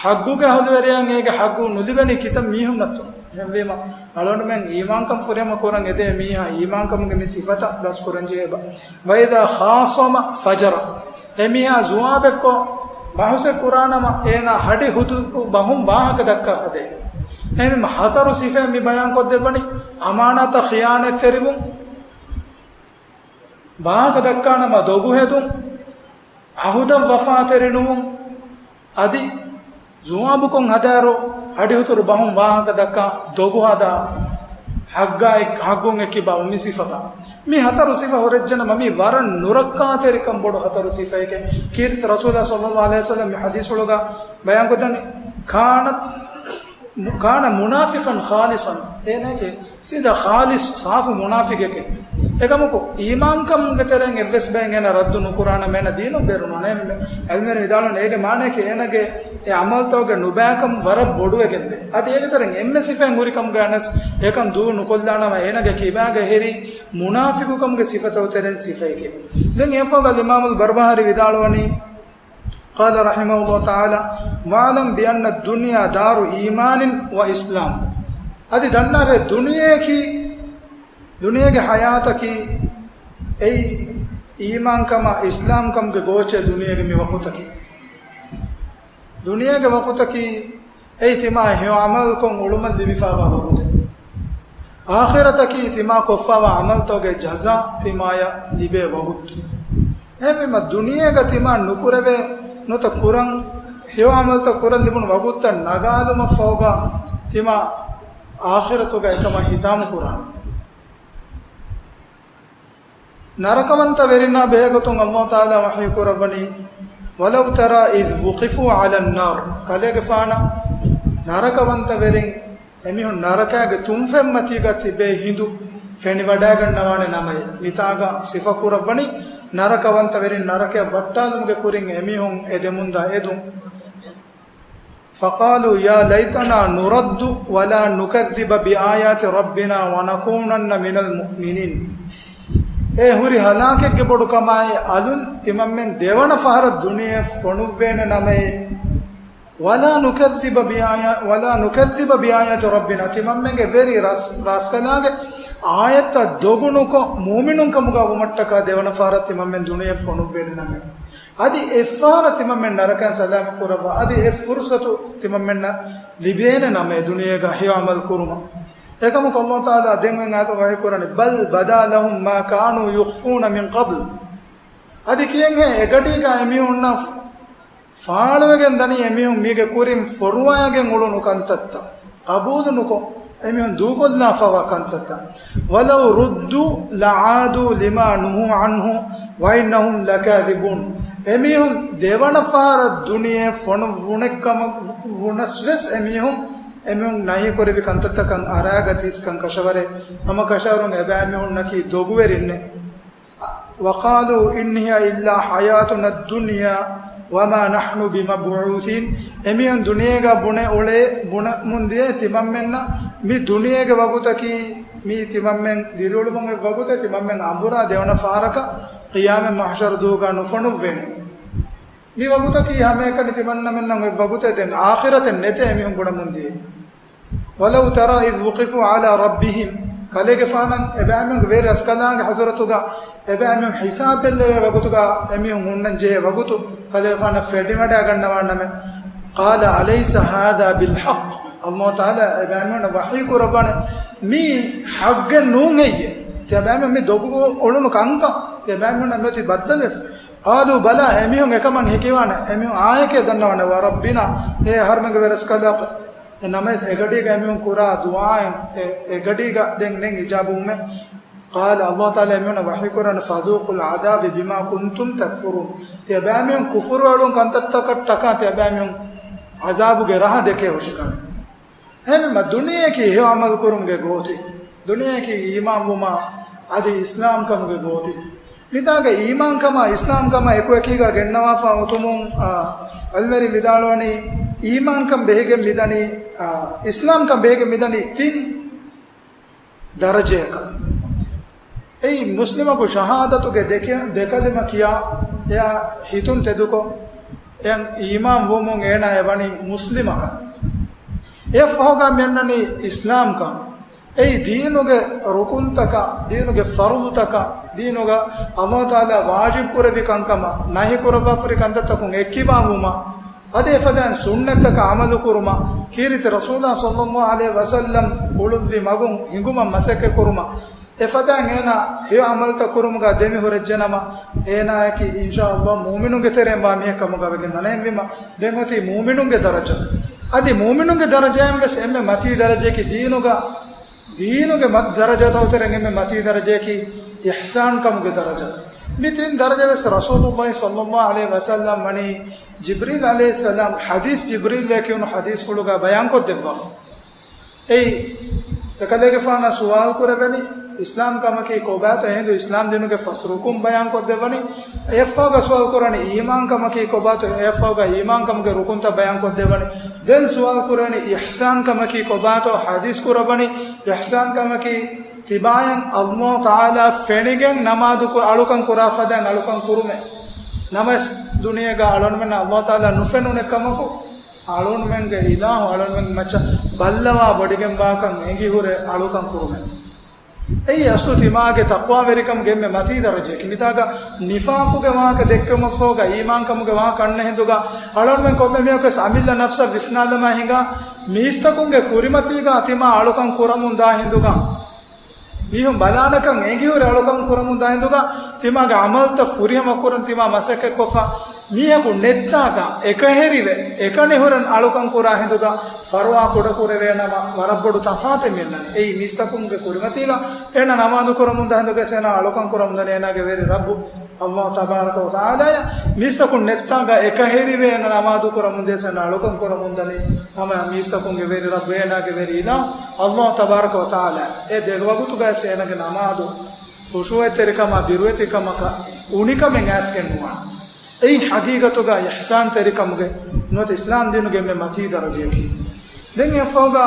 ޙައްޤުގެ އަހުލުވެރިޔާއަށް އޭގެ ޙައްޤު ނުލިބެނީ ކިތައް މީހުންނަށްތޯ؟ އެހެންވީމަ، އަޅުގަނޑުމެން އީމާންކަން ފުރިހަމަ ކުރަން އެދޭ މީހާ އީމާންކަމުގެ މި ސިފަތައް ދަސްކުރަން ޖެހޭ. ވައިދާ ޚާޞަމަ ފަޖަރަ. އެމީހާ ޒުވާބެއްކޮށް ބަހުސެއް ކުރާނަމަ، އޭނާ ހަޑި ހުތުރު ބަހުން ވާހަކަ ދައްކާ ހަދޭ. އެހެންވީމަ ހަތަރު ސިފައެއް މި ބަޔާންކޮށްދެއްވަނީ، އަމާނާތަށް ޚިޔާނަތްތެރިވުން، ވާހަކަ ދައްކާނަމަ ދޮގުހެދުން، އަހުދަށް ވަފާތެރިނުވުން، އަދި ޒުވާބުކޮށް ހަދާއިރު ހަޑިހުތުރު ބަހުން ވާހަކަ ދައްކާ ދޮގުހަދާ ޙައްޤާ އެ-، ޙައްޤުން އެކި ބައު މި ސިފަތައް. މި ހަތަރު ސިފަ ހުރެއްޖެނަމަ މީ ވަރަށް ނުރައްކާތެރިކަން ބޮޑު ހަތަރު ސިފައެކޭ. ކީރިތި ރަސޫލާ ޞައްލައްލާހު ޢަލައިހި ވަސައްލަމް މި ޙަދީޘްފުޅުގަ ބަޔާންކޮށްދަނީ، ކާނަ، ކާނަ މުނާފިޤަން ޚާލިޞަން. އޭނައަކީ ސީދާ ޚާލިޞް، ސާފު މުނާފިޤެކޭ. އެކަމަކު، އީމާންކަމުގެ ތެރެއިން އެއްވެސް ބައެއް އޭނަ ރައްދު ނުކުރާނަމަ، އޭނަ ދީނުން ބޭރުން ނޫނޭ. ޢިލްމުވެރިން ވިދާޅުވަނީ އޭގެ މާނައަކީ އޭނަގެ އެ ޢަމަލުތަކުގެ ނުބައިކަން ވަރަށް ބޮޑުވެގެންވޭ. އަދި އޭގެ ތެރެއިން އެންމެ ސިފައެއް ހުރިކަމުގައި ވެސް އެކަން ދޫ ނުކޮށްލާނަމަ، އޭނަގެ ކިބާގަ ހެރީ މުނާފިޤުކަމުގެ ސިފަތަކުގެ ތެރެއިން ސިފައެކޭ. ދެން އެއަށްފަހުގަ އިމާމުލް ބަރްބަހާރީ ވިދާޅުވަނީ، قال رحمه الله تعالى، واعلم بأن الدنيا دار إيمان وإسلام. އަދި ދަންނާރޭ، ދުނިޔެއަކީ، ދުނިޔޭގެ ޙަޔާތަކީ އެއީ އީމާންކަމާ އިސްލާމްކަމުގެ ގޯއްޗެއް ދުނިޔޭގެ މި ވަޤުތަކީ. ދުނިޔޭގެ ވަޤުތަކީ އެއީ ތިމާ ހެޔޮ ޢަމަލުކޮށް އުޅުމަށް ލިބިފާވާ ވަގުތެއް. އާޚިރަތަކީ ތިމާ ކޮށްފާވާ ޢަމަލުތަކުގެ ޖަޒާ ތިމާޔަށް ލިބޭ ވަގުތު. އެހެންވީމަ، ދުނިޔޭގަ ތިމާ ނުކުރެވޭ ނުތަ ކުރަން ހެޔޮ ޢަމަލުތައް ކުރަން ލިބުނު ވަގުތުތައް ނަގާލުމަށްފަހުގަ ތިމާ އާޚިރަތުގަ އެކަމަށް ހިތާމަ ކުރާނެ. ނަރަކަވަންތަ ވެރިންނާ ބެހޭގޮތުން ﷲ ތަޢާލާ ވަޙީ ކުރައްވަނީ، ولو ترى إذ وقفوا على النار. ކަލޭގެފާނަށް ނަރަކަވަންތަ ވެރިން އެމީހުން ނަރަކާގެ ތުންފަތްމަތީގަ ތިބޭ ހިނދު ފެނިވަޑައިގަންނަވާނެ ނަމައޭ. މިތާގަ ސިފަކުރައްވަނީ ނަރަކަވަންތަ ވެރިން ނަރަކަޔަށް ވައްޓާލުމުގެ ކުރިން އެމީހުން އެދެމުންދާ އެދުން. فقالوا يا ليتنا نرد ولا نكذب بآيات ربنا ونكون من المؤمنين. އޭ ހުރި ހަލާކެއްގެ ބޮޑުކަމާއި، އަލުން ތިމަންމެން ދެވަނަ ފަހަރަށް ދުނިޔެ ފޮނުއްވޭނެ ނަމައޭ. ولا نكذب بآيا-، ولا نكذب بآيات ربنا. ތިމަންމެންގެ ވެރި ރަސް-، ރަސްކަލާގެ އާޔަތްތައް ދޮގުނުކޮށް، މުއުމިނުން ކަމުގަ ވުމަށްޓަކާ ދެވަނަ ފަހަރަށް ތިމަންމެން ދުނިޔެ ފޮނުއްވޭނެ ނަމަ. އަދި އެއްފަހަރަށް ތިމަންމެން ނަރަކައިން ސަލާމަތް ކުރައްވާ، އަދި އެ ފުރުސަތު ތިމަންމެންނަށް ލިބޭނެ ނަމަ، ދުނިޔޭގަ ހެޔޮ ޢަމަލު ކުރުމަށް. އެކަމަކު ﷲ ތަޢާލާ ދެން އޮތް އާޔަތުގަ ވަޙީ ކުރަނީ، بل بدا لهم ما كانوا يخفون من قبل. އަދި ކިޔެންހޭ، އެގަޑީގަ އެމީހުންނަށް ފާޅުވެގެން ދަނީ އެމީހުން މީގެ ކުރިން ފޮރުވައިގެން އުޅުނު ކަންތައްތައް، ޤަބޫލު ނުކޮށް، އެމީހުން ދޫކޮށްލާފަވާ ކަންތައްތައް. ولو ردوا لعادوا لما نهوا عنه وإنهم لكاذبون. އެމީހުން ދެވަނަ ފަހަރަށް ދުނިޔެ ފޮނުއްވުނެއްކަމަށް ވުނަސް ވެސް އެމީހުން، އެމީހުން ނަހީ ކުރެއްވި ކަންތައްތަކަށް އަރާގަތީސްކަން ކަށަވަރޭ. ހަމަ ކަށަވަރުން އެބައިމީހުންނަކީ ދޮގުވެރިންނޭ. وقالوا إن هي إلا حياتنا الدنيا وما نحن بمبعوثين. އެމީހުން ދުނިޔޭގަ ބުނެ އުޅޭ، ބުނަމުން ދިޔަ ތިމަންމެންނަށް މި ދުނިޔޭގެ ވަގުތަކީ، މީ ތިމަންމެން ދިރިއުޅުމުން އެއް ވަގުތެއް، ތިމަންމެން އަނބުރާ ދެވަނަ ފަހަރަކަށް ޤިޔާމަތް މަޙްޝަރު ދުވަހުގަ ނުފޮނުއްވޭނެ. މި ވަގުތަކީ ހަމައެކަނި ތިމަންނަމެންނަށް އޮތް ވަގުތެއް، ދެން އާޚިރަތެއް ނެތޭ އެމީހުން ބުނަމުން ދިޔަ. ولو ترى إذ وقفوا على ربهم. ކަލޭގެފާނަށް އެބައިމީހުންގެ ވެރި ރަސްކަލާނގެ ޙަޟްރަތުގަ އެބައިމީހުން ޙިސާބެއް ލެވޭ ވަގުތުގަ އެމީހުން ހުންނަން ޖެހޭ ވަގުތު، ކަލޭގެފާނަށް ފެނިވަޑައިގަންނަވާނަމޭ. قال أليس هذا بالحق؟ ﷲ ތަޢާލާ އެބައިމީހުންނަށް ވަޙީ ކުރައްވާނެ، މީ ޙައްޤެއް ނޫން ހެއްޔޭ؟ ތިޔަބައިމީހުން މި ދޮގު އުޅުނު ކަންކަން ތިޔަބައިމީހުންނަށް މިއޮތީ ބައްދަލުވެފަ. ޤާލޫ ބަލާ، އެމީހުން އެކަމަށް ހެކިވާނެ، އެމީހުން އާއެކޭ ދަންނަވާނެ، ވަރައްބިނާ، އޭ އަހަރުމެންގެ ވެރަސްކަލާކޮ، އެ ނަމަވެސް އެގަޑީގަ އެމީހުން ކުރާ ދުޢާއެއް، އެ، އެގަޑީގަ ދެން ނެތް އިޖާބަވުމެއް. ޤާލަ، ﷲ ތަޢާލާ އެމީހުންނަށް ވަޙީކުރަން، ފަޛޫޤުލް ޢަޛާބަ ބިމާ ކުންތުމް ތަކްފުރޫން. ތިޔަބައިމީހުން ކުފުރުއެޅުން ކަންތައްތަކަށްޓަކާ ތިޔަބައިމީހުން ޢަޛާބުގެ ރަހަ ދެކޭ ހުށިކަން. އެހެންވީމަ ދުނިޔެއަކީ ހެޔޮ ޢަމަލު ކުރުމުގެ ގޯތި. ދުނިޔެއަކީ އީމާން ވުމާ އަދި އިސްލާމް ކަމުގެ ގޯތި. މިތާގަ އީމާންކަމާ އިސްލާމްކަމާ އެކުއެކީގަ ގެންނަވާފަ އޮތުމުން، އާ، ޢިލްމުވެރިން ވިދާޅުވަނީ، އީމާންކަން ބެހިގެން މިދަނީ، އާ، އިސްލާމްކަން ބެހިގެން މިދަނީ ތިން ދަރަޖަޔަކަށް. އެއީ މުސްލިމަކު ޝަހާދަތުގެ ދެކެ-، ދެކަލިމަ ކިޔާ އެއާ ހިތުން ތެދުކޮށް، އެއަށް އީމާން ވުމުން އޭނާ އެ ވަނީ މުސްލިމަކަށް. އެއަށްފަހުގަ މިއަންނަނީ އިސްލާމްކަން. އެއީ ދީނުގެ ރުކުންތަކަށް، ދީނުގެ ފަރުޟުތަކަށް، ދީނުގަ ﷲ ތަޢާލާ ވާޖިބު ކުރެއްވި ކަންކަމަށް، ނަހީ ކުރައްވާފައި ކަންތައްތަކުން އެއްކިބާ ވުމަށް، އަދި އެފަދައިން ސުންނަތްތަކަށް ޢަމަލު ކުރުމަށް، ކީރިތި ރަސޫލާ ޞައްލައްލާހު ޢަލައިހި ވަސައްލަމް އުޅުއްވި މަގުން ހިނގުމަށް މަސައްކަތް ކުރުމަށް، އެފަދައިން އޭނާ ހެޔޮ ޢަމަލުތައް ކުރުމުގަ ދެމި ހުރެއްޖެނަމަ، އޭނާއަކީ އިންޝާﷲ މުއުމިނުންގެ ތެރެއިން ވާ މީހެއް ކަމުގަ ވެގެން ދާނެ. އެހެންވީމަ ދެން އޮތީ މުއުމިނުންގެ ދަރަޖަ. އަދި މުއުމިނުންގެ ދަރަޖައިން ވެސް އެންމެ މަތީ ދަރަޖައަކީ ދީނުގަ، ދީނުގެ މަ-، ދަރަޖަތައް އޮތެރެން އެންމެ މަތީ ދަރަޖައަކީ އިޙްސާން ކަމުގެ ދަރަޖަ. މި ތިން ދަރަޖަ ވެސް ރަސޫލުﷲ ޞައްލައްލާހު ޢަލައިހި ވަސައްލަމް ވަނީ ޖިބްރީލް ޢަލައިހިއްސަލާމް ޙަދީޘް ޖިބްރީލް ކިޔުނު ޙަދީޘްފުޅުގަ ބަޔާންކޮށްދެއްވާފަ. އެއީ، އެކަލޭގެފާނަށް ސުވާލު ކުރެވެނީ، އިސްލާމް ކަމަކީ ކޮބާތޯ؟ އެހިނދު އިސްލާމް ދީނުގެ ފަސް ރުކުން ބަޔާންކޮށްދެއްވަނީ. އެއަށްފަހުގަ ސުވާލު ކުރަނީ، އީމާން ކަމަކީ ކޮބާތޯ؟ އެއަށްފަހުގަ އީމާން ކަމުގެ ރުކުންތައް ބަޔާންކޮށްދެއްވަނީ. ދެން ސުވާލު ކުރެވެނީ، އިޙްސާން ކަމަކީ ކޮބާތޯ؟ ޙަދީޘް ކުރައްވަނީ، އިޙްސާން ކަމަކީ ތިބާޔަށް ﷲ ތަޢާލާ ފެނިގެން ނަމާދު ކު-، އަޅުކަން ކުރާ ފަދައިން އަޅުކަން ކުރުމޭ. ނަމަވެސް ދުނިޔޭގަ އަޅުގަނޑުމެންނަށް ﷲ ތަޢާލާ ނުފެނުނެ ކަމަކު، އަޅުގަނޑުމެންގެ އިލާހު އަޅުގަނޑުމެން މައްޗަށް ބައްލަވާ ވޮޑިގެންވާކަން އެނގިހުރެ އަޅުކަން ކުރުމޭ. އެއީ އަސްލު ތިމާގެ ތަޤްވާވެރިކަމުގެ އެންމެ މަތީ ދަރަޖައަކީ. މިތާގަ ނިފާޤުގެ ވާހަކަ ދެއްކެވުމަށްފަހުގަ އީމާންކަމުގެ ވާހަކަ އަންނަ ހިނދުގަ އަޅުގަނޑުމެން ކޮންމެ މީހަކުވެސް އަމިއްލަ ނަފްސަށް ވިސްނާލަމާ ހިނގާ، މީސްތަކުންގެ ކުރިމަތީގަ ތިމާ އަޅުކަން ކުރަމުން ދާ ހިނދުގަ މީހުން ބަލާނެކަން އެނގިހުރެ އަޅުކަން ކުރަމުން ދާ ހިނދުގަ ތިމާގެ ޢަމަލުތައް ފުރިހަމަ ކުރަން ތިމާ މަސައްކަތްކޮށްފަ، މީހަކު ނެއްތާކަށް އެކަހެރިވެ، އެކަނިހުރެން އަޅުކަން ކުރާ ހިނދުގަ ފަރުވާ ކުޑަކުރެވޭނަމަ ވަރަށްބޮޑު ތަފާތެއް މިއަންނަނީ. އެއީ މީސްތަކުންގެ ކުރިމަތީގަ އޭނާ ނަމާދު ކުރަމުން ދާ ހިނދުގަ އޭނާ އަޅުކަން ކުރަމުން ދަނީ އޭނާގެ ވެރި ރައްބު ﷲ ތަބާރަކަ ވަތަޢާލާޔަށް. މީސްތަކުން ނެއްތާގަ އެކަހެރިވެ އޭނާ ނަމާދު ކުރަމުން ދޭސް އޭނާ އަޅުކަން ކުރަމުން ދަނީ ހަމަ މީސްތަކުންގެ ވެރި ރައްބު އޭނާގެ ވެރި އިލާހު ﷲ ތަބާރަކަ ވަތަޢާލާ. އެ ދެ ވަގުތުގައި އޭނާގެ ނަމާދު ޚުޝޫޢަތްތެރިކަމާ ބިރުވެތިކަމަކަށް އުނިކަމެއް އައިސްގެން ނުވާނެ. އެއީ ޙަޤީޤަތުގަ އިޙްސާންތެރިކަމުގެ ނުވަތަ އިސްލާމް ދީނުގެ އެންމެ މަތީ ދަރަޖައަކީ. ދެން އެއަށްފަހުގަ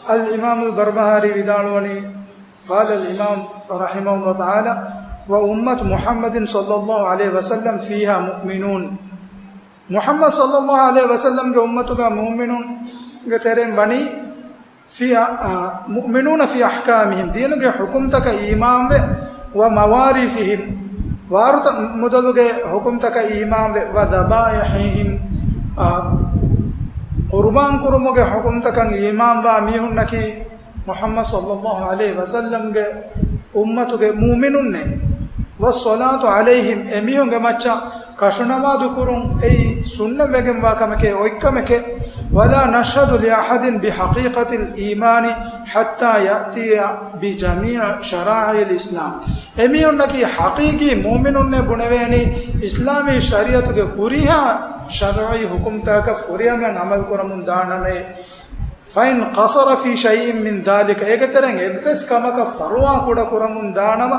އަލް އިމާމުލް ބަރްބަހާރީ ވިދާޅުވަނީ، قال الإمام رحمه الله تعالى، وأمة محمد صلى الله عليه وسلم فيها مؤمنون. މުޙައްމަދު ޞައްލައްލާހު ޢަލައިހި ވަސައްލަމްގެ އުއްމަތުގަ މުއުމިނުންގެ ތެރެއިން ވަނީ، ފި، އާ، مؤمنون في أحكامهم، ދީނުގެ ޙުކުމްތަކަށް އީމާންވެ، ومواريثهم، ވާރުތަ މުދަލުގެ ޙުކުމްތަކަށް އީމާންވެ، وذبائحهم، އާ، ޤުރުބާން ކުރުމުގެ ޙުކުމްތަކަށް އީމާންވާ މީހުންނަކީ، މުޙައްމަދު ޞައްލައްލާހު ޢަލައިހި ވަސައްލަމްގެ އުއްމަތުގެ މުއުމިނުންނޭ. والصلاة عليهم، އެމީހުންގެ މައްޗަށް ކަށުނަމާދު ކުރުން އެއީ ސުންނަތްވެގެންވާ ކަމެކޭ، އޮތްކަމެކޭ. ولا نشهد لأحد بحقيقة الإيمان حتى يأتي بجميع شرائع الإسلام. އެމީހުންނަކީ ޙަޤީޤީ މުއުމިނުންނޭ ބުނެވޭނީ، އިސްލާމީ ޝަރީޢަތުގެ ހުރިހާ ޝަރުޢީ ޙުކުމްތަކަށް ފުރިހަމައިން ޢަމަލު ކުރަމުން ދާނަމޭ. فإن قصر في شيء من ذلك، އޭގެ ތެރެއިން އެއްވެސް ކަމަކަށް ފަރުވާ ކުޑަ ކުރަމުން ދާނަމަ،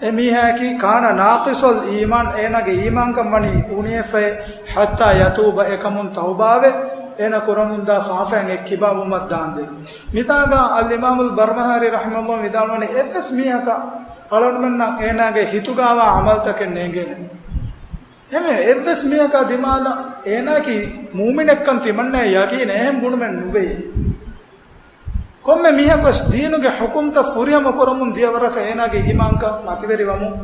އެ މީހާއަކީ كان ناقص الإيمان، އޭނާގެ އީމާންކަން ވަނީ އުނިއެފައި، حتى يتوب، އެކަމުން ތައުބާވެ، އޭނާ ކުރަމުންދާ ފާފައިން އެއްކިބާވުމަށް ދާންދެން. މިތާގަ އަލް އިމާމުލް ބަރްމަހާރީ ރަޙިމަހުﷲ ވިދާޅުވަނީ، އެއްވެސް މީހަކަށް އަޅަންމެންނަށް އޭނާގެ ހިތުގާވާ ޢަމަލުތަކެއް ނޭނގޭނެ. އެހެންވެ، އެއްވެސް މީހަކާ ދިމާލަށް އޭނާއަކީ މުއުމިނެއްކަން ތިމަންނަޔަށް ޔަގީނެއް އެހެން ބުނުމެއް ނުވޭ. ކޮންމެ މީހަކުވެސް ދީނުގެ ޙުކުމްތައް ފުރިހަމަ ކުރަމުން ދިޔަ ވަރަކަށް އޭނާގެ އީމާންކަން މަތިވެރިވަމުން،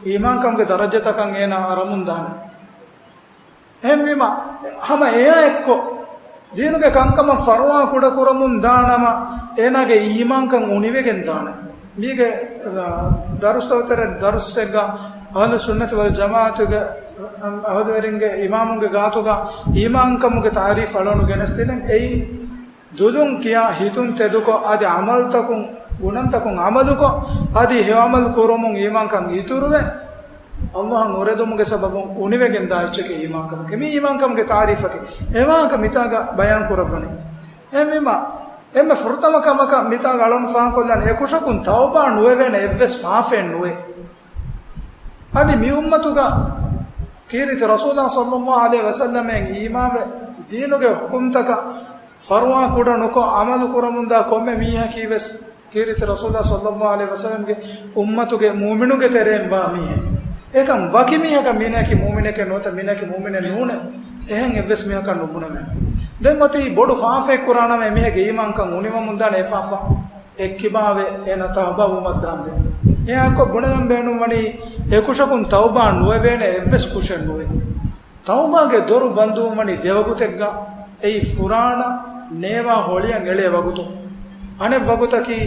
އީމާންކަމުގެ ދަރަޖަތަކަށް އޭނާ އަރަމުން ދާނެ. އެހެންވީމަ، ހަމަ އެއާ އެއްކޮށް، ދީނުގެ ކަންކަމަށް ފަރުވާ ކުޑަކުރަމުން ދާނަމަ، އޭނާގެ އީމާންކަން އުނިވެގެން ދާނެ. މީގެ، އާ، ދަރުސްތަކުގެ ތެރެއިން ދަރުސްއެއްގަ އަހުލު ސުންނަތި ވަލް ޖަމާޢަތުގެ އަހުލުވެރިންގެ އިމާމުންގެ ގާތުގަ އީމާންކަމުގެ ތަޢުރީފު އަޅުގަނޑު ގެނެސްދިނެން. އެއީ ދުލުން ކިޔާ ހިތުން ތެދުކޮށް، އަދި ޢަމަލުތަކުން، ގުނަންތަކުން ޢަމަލުކޮށް، އަދި ހެޔޮ ޢަމަލު ކުރުމުން އީމާންކަން އިތުރުވެ، ﷲ އަށް އުރެދުމުގެ ސަބަބުން އުނިވެގެންދާ އެއްޗެކޭ އީމާންކަމަކީ. މީ އީމާންކަމުގެ ތަޢުރީފަކީ. އެ ވާހަކަ މިތާގަ ބަޔާން ކުރައްވަނީ. އެހެންވީމަ، އެންމެ ފުރަތަމަ ކަމަކަށް މިތާގަ އަޅުން ފާހަގަކޮށްލާނެ، އެކުށަކުން ތައުބާ ނުވެވޭނެ އެއްވެސް ފާފައެއް ނުވޭ. އަދި މި އުއްމަތުގަ ކީރިތި ރަސޫލާ ޞައްލައްލާހު ޢަލައިހި ވަސައްލަމައިން އީމާންވެ، ދީނުގެ ޙުކުމްތަކަށް ފަރުވާ ކުޑަ ނުކޮށް ޢަމަލު ކުރަމުންދާ ކޮންމެ މީހަކީ ވެސް ކީރިތި ރަސޫލާ ޞައްލައްލާހު ޢަލައިހި ވަސައްލަމްގެ އުއްމަތުގެ މުއުމިނުގެ ތެރެއިން ވާ މީހެއް. އެކަން ވަކި މީހަކަށް މީނައަކީ މުއުމިނެކޭ ނުވަތަ މީނައަކީ މުއުމިނެއް ނޫނޭ، އެހެން އެއްވެސް މީހަކަށް ނުބުނެވޭނެ. ދެން އޮތީ ބޮޑު ފާފައެއް ކުރާނަމަ އެމީހެއްގެ އީމާންކަން އުނިވަމުންދާނެ އެ ފާފަ އެއްކިބާވެ އޭނަ ތައުބާ ވުމަށްދާންދެން. އެއާއެއްކޮށް ބުނެލަން ބޭނުންވަނީ އެކުށަކުން ތައުބާ ނުވެވޭނެ އެއްވެސް ކުށެއް ނުވޭ. ތައުބާގެ ދޮރު ބަންދުވުންވަނީ ދެވަގުތެއްގަ، އެއީ ފުރާނަ ނޭވާ ހޮޅިއަށް އެޅޭ ވަގުތު. އަނެއް ވަގުތަކީ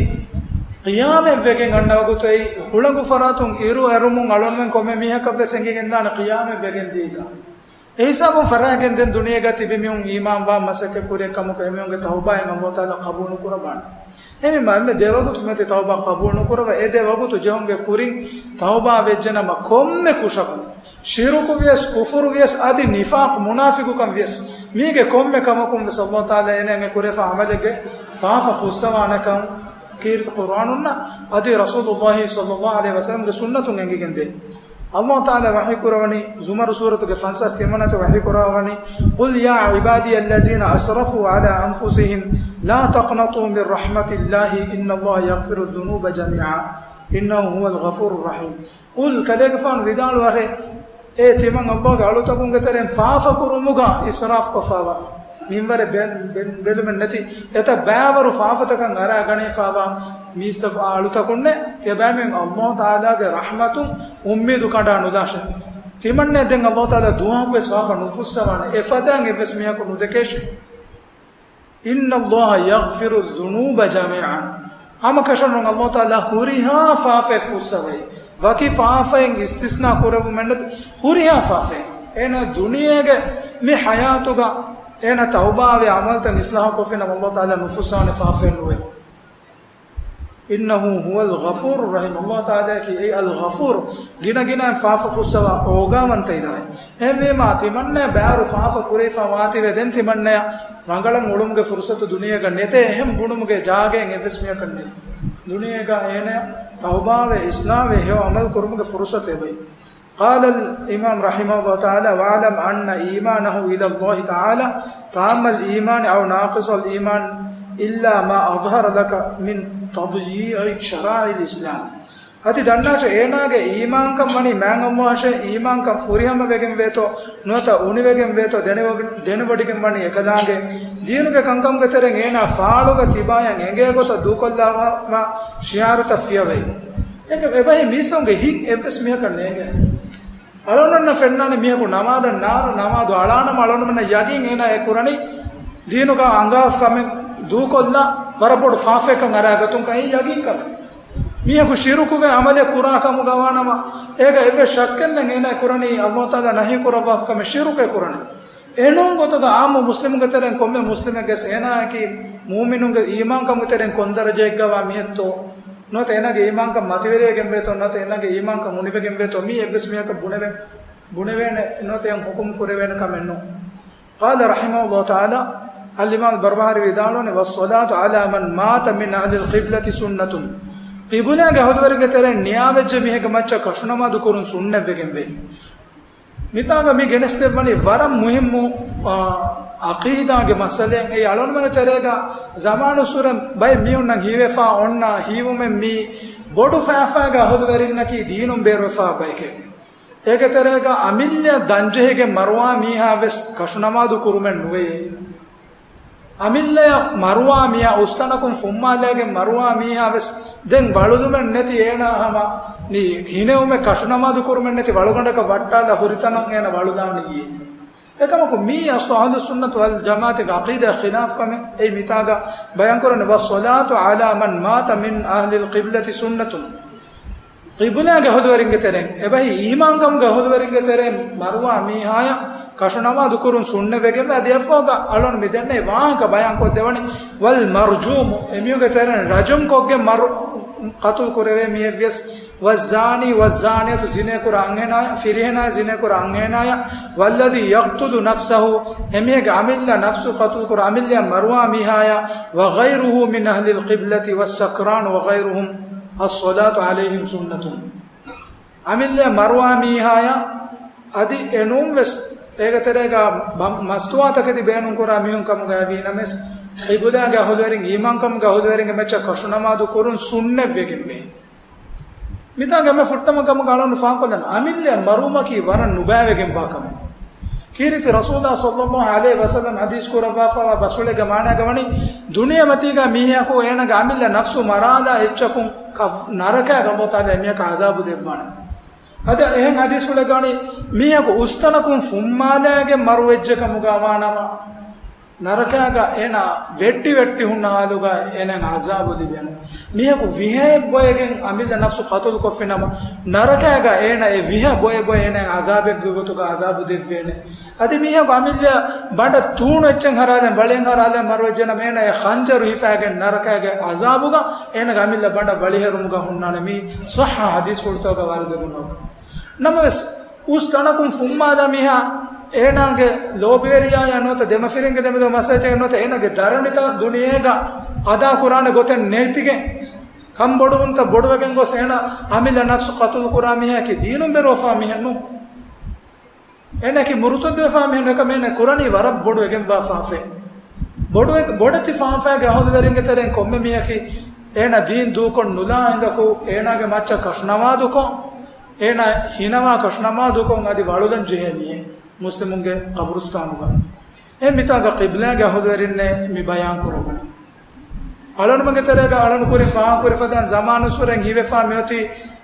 ޤިޔާމަތްވެގެން އަންނަ ވަގުތު. އެއީ ހުޅަނގު ފަރާތުން އިރު އެރުމުން އަޅުންމެން ކޮންމެ މީހަކަށްވެސް އެނގިގެންދާނެ ޤިޔާމަތްވެގެން ދިޔައީކަން. އެހިސާބުން ފަރާތްގެން ދެން ދުނިޔޭގަ ތިބި މީހުން އީމާންވާ މަސައްކަތް ކުރި އެއްކަމަކު އެމީހުންގެ ތައުބާއެއް ﷲ ތަޢާލާ ޤަބޫލު ނުކުރައްވާނެ. އެހެންވީމަ އެންމެ ދެވަގުތު މިއޮތީ ތައުބާ ޤަބޫލު ނުކުރައްވާ. އެ ދެ ވަގުތު ޖެހުމުގެ ކުރިން ތައުބާ ވެއްޖެނަމަ ކޮންމެ ކުށަކުން، ޝިރުކު ވިޔަސް، ކުފުރު ވިޔަސް، އަދި ނިފާޤު، މުނާފިޤުކަން ވިޔަސް، މީގެ ކޮންމެ ކަމަކުން ވެސް ﷲ ތަޢާލާ އޭނައަށް އެ ކުރެފާ ޢަމަލެއްގެ ފާފަ ފުއްސަވާނެކަން ކީރިތި ޤުރްއާނުންނާ އަދި ރަސޫލުﷲ ޞައްލައްލާހު ޢަލައިހި ވަސައްލަމްގެ ސުންނަތުން އެނގިގެންދޭ. ﷲ ތަޢާލާ ވަޙީ ކުރަވަނީ، ޒުމަރު ސޫރަތުގެ ފަންސާސް ތިން ވަނަ އާޔަތު ވަޙީ ކުރައްވަނީ، قل يا عبادي الذين أسرفوا على أنفسهم لا تقنطوا من رحمة الله إن الله يغفر الذنوب جميعا إنه هو الغفور الرحيم. قل، ކަލޭގެފާނު ވިދާޅުވަރޭ، އޭ ތިމަން ﷲ ގެ އަޅުތަކުންގެ ތެރެއިން ފާފަ ކުރުމުގަ އިސްރާފް ކޮށްފާވާ، މިންވަރެއް ބެ-، ބެ-، ބެލުމެއް ނެތި އެތައް ބައިވަރު ފާފަތަކަށް އަރާ ގަނެފާވާ މީސްތަކު އާ އަޅުތަކުންނޭ. ތިޔަބައިމީހުން ﷲ ތަޢާލާގެ ރަޙްމަތުން އުއްމީދު ކަނޑާ ނުލާށޭ. ތިމަންނައަށް ދެން ﷲ ތަޢާލާ ދުވަހަކުވެސް ފާފަ ނުފުއްސަވާނެ. އެފަދައިން އެއްވެސް މީހަކު ނުދެކޭށޭ. إن الله يغفر الذنوب جميعا. ހަމަކަށަވަރުން ﷲ ތަޢާލާ ހުރިހާ ފާފައެއް ފުއްސަވައި، ވަކި ފާފައެއް އިސްތިސްނާ ކުރެއްވުމެއް ނެތި ހުރިހާ ފާފައެއް. އޭނަ ދުނިޔޭގެ މި ޙަޔާތުގަ އޭނަ ތައުބާވެ ޢަމަލުތައް އިޞްލާޙު ކޮށްފިނަމަ ﷲ ތަޢާލާ ނުފުއްސަވާނެ ފާފައެއް ނުވޭ. إنه هو الغفور الرحيم. ﷲ ތަޢާލާއަކީ އެއީ އަލް ޣަފޫރު، ގިނަ ގިނައިން ފާފަ ފުއްސަވާ އޯގާވަންތަ އިލާހެއް. އެހެންވީމާ، ތިމަންނަޔަށް ބައިވަރު ފާފަ ކުރެވިފާ ވާތީވެ، ދެން ތިމަންނަޔަށް ރަނގަޅަށް އުޅުމުގެ ފުރުޞަތު ދުނިޔޭގަ ނެތޭ، އެހެން ބުނުމުގެ ޖާގައެއް އެއްވެސް މީހަކަށް ނެތް. ދުނިޔޭގަ އޭނަޔަށް ތައުބާވެ، އިޞްލާޙްވެ، ހެޔޮ ޢަމަލު ކުރުމުގެ ފުރުޞަތު އެބައި. قال الإمام رحمه الله تعالى، واعلم أن إيمانه إلى الله تعالى تام الإيمان أو ناقص الإيمان إلا ما أظهر لك من تضييع شرائع الإسلام. އަދި ދަންނާށޭ، އޭނާގެ އީމާންކަން ވަނީ މާތް ﷲ އަށޭ އީމާންކަން ފުރިހަމަވެގެން ވޭތޯ ނުވަތަ އުނިވެގެން ވޭތޯ ދެނެވަ-، ދެނެވޮޑިގެން ވަނީ އެކަލާނގެ. ދީނުގެ ކަންކަމުގެ ތެރެއިން އޭނާ ފާޅުގަ ތިބާޔަށް އެނގޭ ގޮތަށް ދޫކޮށްލާފާ ޝިޢާރުތައް ފިޔަވައި. އެކަމް އެބަހީ މީސްތަކުންގެ ހިތް އެއްވެސް މީހަކަށް ނޭނގޭ. އަޅުގަނޑަށް ފެންނާނެ މީހަކު ނަމާދަށް ނާރު ނަމާދު އަޅާނަމަ އަޅުގަނޑުމެންނަށް ޔަގީން އޭނާ އެ ކުރަނީ ދީނުގަ އަނގާފަ ކަމެއް ދޫކޮށްލާ ވަރަށް ބޮޑު ފާފައެއްކަން އަރާގަތުންކަން. އެއީ ޔަގީން ކަމެއް. މީހަކު ޝިރުކުގެ ޢަމަލެއް ކުރާ ކަމުގަ ވާނަމަ، އޭގަ އެއްވެސް ޝައްކެއް ނެތް އޭނާ ކުރަނީ ﷲ ތަޢާލާ ނަހީ ކުރައްވާފަ ކަމެއް ޝިރުކޭ ކުރަނީ. އެނޫން ގޮތުގަ ޢާއްމު މުސްލިމުންގެ ތެރެއިން ކޮންމެ މުސްލިމެއްގެ އޭނާއަކީ މުއުމިނުންގެ އީމާންކަމުގެ ތެރެއިން ކޮން ދަރަޖައެއްގަ ވާ މީހެއްތޯ ނުވަތަ އޭނާގެ އީމާންކަން މަތިވެރިވެގެން ވޭތޯ ނުވަތަ އޭނާގެ އީމާންކަން އުނިވެގެން ވޭތޯ މީ އެއްވެސް މީހަކަށް ބުނެވޭ، ބުނެވޭނެ ނުވަތަ އެހެން ޙުކުމް ކުރެވޭނެ ކަމެއް ނޫން. قال رحمه الله تعالى، އަލްއިމާމް ބަރްބަހާރީ ވިދާޅުވަނީ، والصلاة على من مات من أهل القبلة سنة. ޤިބުލާގެ އަހުލުވެރިންގެ ތެރެއިން ނިޔާވެއްޖެ މީހެއްގެ މައްޗަށް ކަށުނަމާދު ކުރުން ސުންނަތްވެގެންވޭ. މިތާގަ މި ގެނެސްދެއްވަނީ ވަރަށް މުހިއްމު، އާ، ޢަޤީދާގެ މައްސަލައެއް. އެއީ އަޅުގަނޑުމެންގެ ތެރޭގަ ޒަމާނުއްސުރެ ބައެއް މީހުންނަށް ހީވެފާ އޮންނަ ހީވުމެއް މީ ބޮޑު ފައިފައިގެ އަހުލުވެރިންނަކީ ދީނުން ބޭރުވެފާ ބައެކޭ. އޭގެ ތެރޭގަ އަމިއްލަޔަށް ދަންޖެހިގެން މަރުވާ މީހާ ވެސް ކަށުނަމާދު ކުރުމެއް ނުވެޔޭ. އަމިއްލަޔަށް މަރުވާ މީހާ އުސްތަނަކުން ފުއްމާލައިގެން މަރުވާ މީހާ ވެސް ދެން ވަޅުލުމެއް ނެތި އޭނާ ހަމަ މި ހިނެއުމެއް ކަށުނަމާދު ކުރުމެއް ނެތި ވަޅުގަނޑަކަށް ވައްޓާލާ ހުރިތަނަށް އޭނަ ވަޅުލާނީ. އެކަމަކު މީ އަސްލު އަހުލުއްސުންނަތު ވަލް ޖަމާޢަތުގެ ޢަޤީދާ ޚިލާފު ކަމެއް. އެއީ މިތާގަ ބަޔާންކުރަނީ، "والصلاة على من مات من أهل القبلة سنة." ޤިބުލާގެ އަހުލުވެރިންގެ ތެރެއިން، އެބަހީ އީމާންކަމުގެ އަހުލުވެރިންގެ ތެރެއިން މަރުވާ މީހާޔަށް ކަށުނަމާދު ކުރުން ސުންނަތްވެގެންވޭ. އަދި އެއަށްފަހުގަ އަޅުން މިދެންނެވި ވާހަކަ ބަޔާންކޮށްދެވަނީ، "والمرجوم"، އެމީހުންގެ ތެރެއިން ރަޖުމް ކޮށްގެން މަރު، ޤަތުލު ކުރެވޭ މީހެއްވިޔަސް، "والزاني والزانية"، ޒިނޭކުރާ އަންހެނާޔަށް، ފިރިހެނާޔަށް ޒިނޭކުރާ އަންހެނާޔަށް، "والذي يقتل نفسه"، އެމީހެއްގެ އަމިއްލަ ނަފްސު ޤަތުލުކުރާ އަމިއްލައަށް މަރުވާ މީހާޔަށް، "وغيره من أهل القبلة والسكران وغيره"، "الصلاة عليهم سنة". އަމިއްލައަށް މަރުވާ މީހާޔަށް އަދި އެނޫންވެސް އޭގެ ތެރޭގަ ބަ-، މަސްތުވާތަކެތި ބޭނުންކުރާ މީހުން ކަމުގައިވީ ނަމަވެސް، ޤިބުލާގެ އަހުލުވެރިން އީމާންކަމުގެ އަހުލުވެރިންގެ މައްޗަށް ކަށުނަމާދު ކުރުން ސުންނަތްވެގެންވޭ. މިތާގަ އެންމެ ފުރަތަމަ ކަމުގަ އަޅުން ފާހަގަކޮށްލަން، އަމިއްލައަށް މަރުވުމަކީ ވަރަށް ނުބައިވެގެންވާ ކަމެއް. ކީރިތި ރަސޫލާ ޞައްލައްލާހު ޢަލައިހި ވަސައްލަމް ޙަދީޘް ކުރައްވާފައިވާ ބަސްފުޅެއްގެ މާނައިގަ ވަނީ، ދުނިޔެމަތީގަ މީހަކު އޭނަގެ އަމިއްލަ ނަފްސު މަރާލާ އެއްޗަކުން ކަ-، ނަރަކައިގަ އައްލާހު ތަޢާލާ އެމީހަކަށް ޢަޛާބު ދެއްވާނެ. އަދި އެހެން ޙަދީޘްފުޅެއްގަ ވަނީ، މީހަކު އުސްތަނަކުން ފުއްމާލައިގެން މަރުވެއްޖެ ކަމުގަ ވާނަމަ، ނަރަކައިގަ އޭނާ ވެއްޓި ވެއްޓި ހުންނަ ޙާލުގަ އޭނާއަށް ޢަޛާބު ލިބޭނެ. މީހަކު ވިހައެއް ބޮއެގެން އަމިއްލަ ނަފްސު ޤަތުލު ކޮށްފިނަމަ، ނަރަކައިގަ އޭނާ އެ ވިހަ ބޮއެ ބޮއެ އޭނާއަށް ޢަޛާބެއްގެ ގޮތުގަ ޢަޛާބު ދެއްވޭނެ. އަދި މީހަކު އަމިއްލަ ބަނޑަށް ތޫނު އެއްޗެއް ހަރާލެން، ވަޅިއެއް ހަރާލެން މަރުވެއްޖެނަމަ، އޭނާ އެ ޚަންޖަރު ހިފައިގެން ނަރަކައިގެ ޢަޛާބުގަ އޭނާގެ އަމިއްލަ ބަނޑަށް ވަޅިހެރުމުގަ ހުންނާނެ. މީ ޞައްޙަ ޙަދީޘްފުޅުތަކުގަ ވާރިދުވެގެންވާ. ނަމަވެސް، އުސް ތަނަކުން ފުއްމާލާ މީހާ އޭނާގެ ލޯބިވެރިޔާޔާ ނުވަތަ ދެމަފިރިންގެ ދެމެދު މަސައްކަތް ނުވަތަ އޭނާގެ ދަރަނިތައް ދުނިޔޭގަ އަދާ ކުރާނެ ގޮތެއް ނެތިގެން، ކަންބޮޑުވުންތައް ބޮޑުވެގެން ގޮސް އޭނާ އަމިއްލަ ނަފްސު ޤަތުލު ކުރާ މީހާއަކީ ދީނުން ބޭރުވެފާ މީހެއް ނޫން. އޭނާއަކީ މުރުތައްދުވެފާ މީހެއް ނޫން. އެކަމަ އޭނާ ކުރަނީ ވަރަށް ބޮޑު އެގެންވާ ފާފައެއް. ބޮޑު އެ-، ބޮޑެތި ފާފައިގެ އަހުލުވެރިންގެ ތެރެއިން ކޮންމެ މީހަކީ އޭނާ ދީން ދޫކޮށް ނުލާ ހިނދަކު އޭނާގެ މައްޗަށް ކަށުނަމާދުކޮށް، އޭނާ ހީނަވާ ކަށުނަމާދުކޮށް އަދި ވަޅުލަން ޖެހޭ މީހެއް މުސްލިމުންގެ ޤަބުރުސްތާނުގަ. އެ މިތާގަ ޤިބްލާގެ އަހުލުވެރިންނޭ މި ބަޔާން ކުރައްވަނީ. އަޅުންމެންގެ ތެރޭގަ އަޅުން ކުރިން ފާހަގަކުރި ފަދައިން ޒަމާނުއްސުރެން ހީވެފާ މިއޮތީ،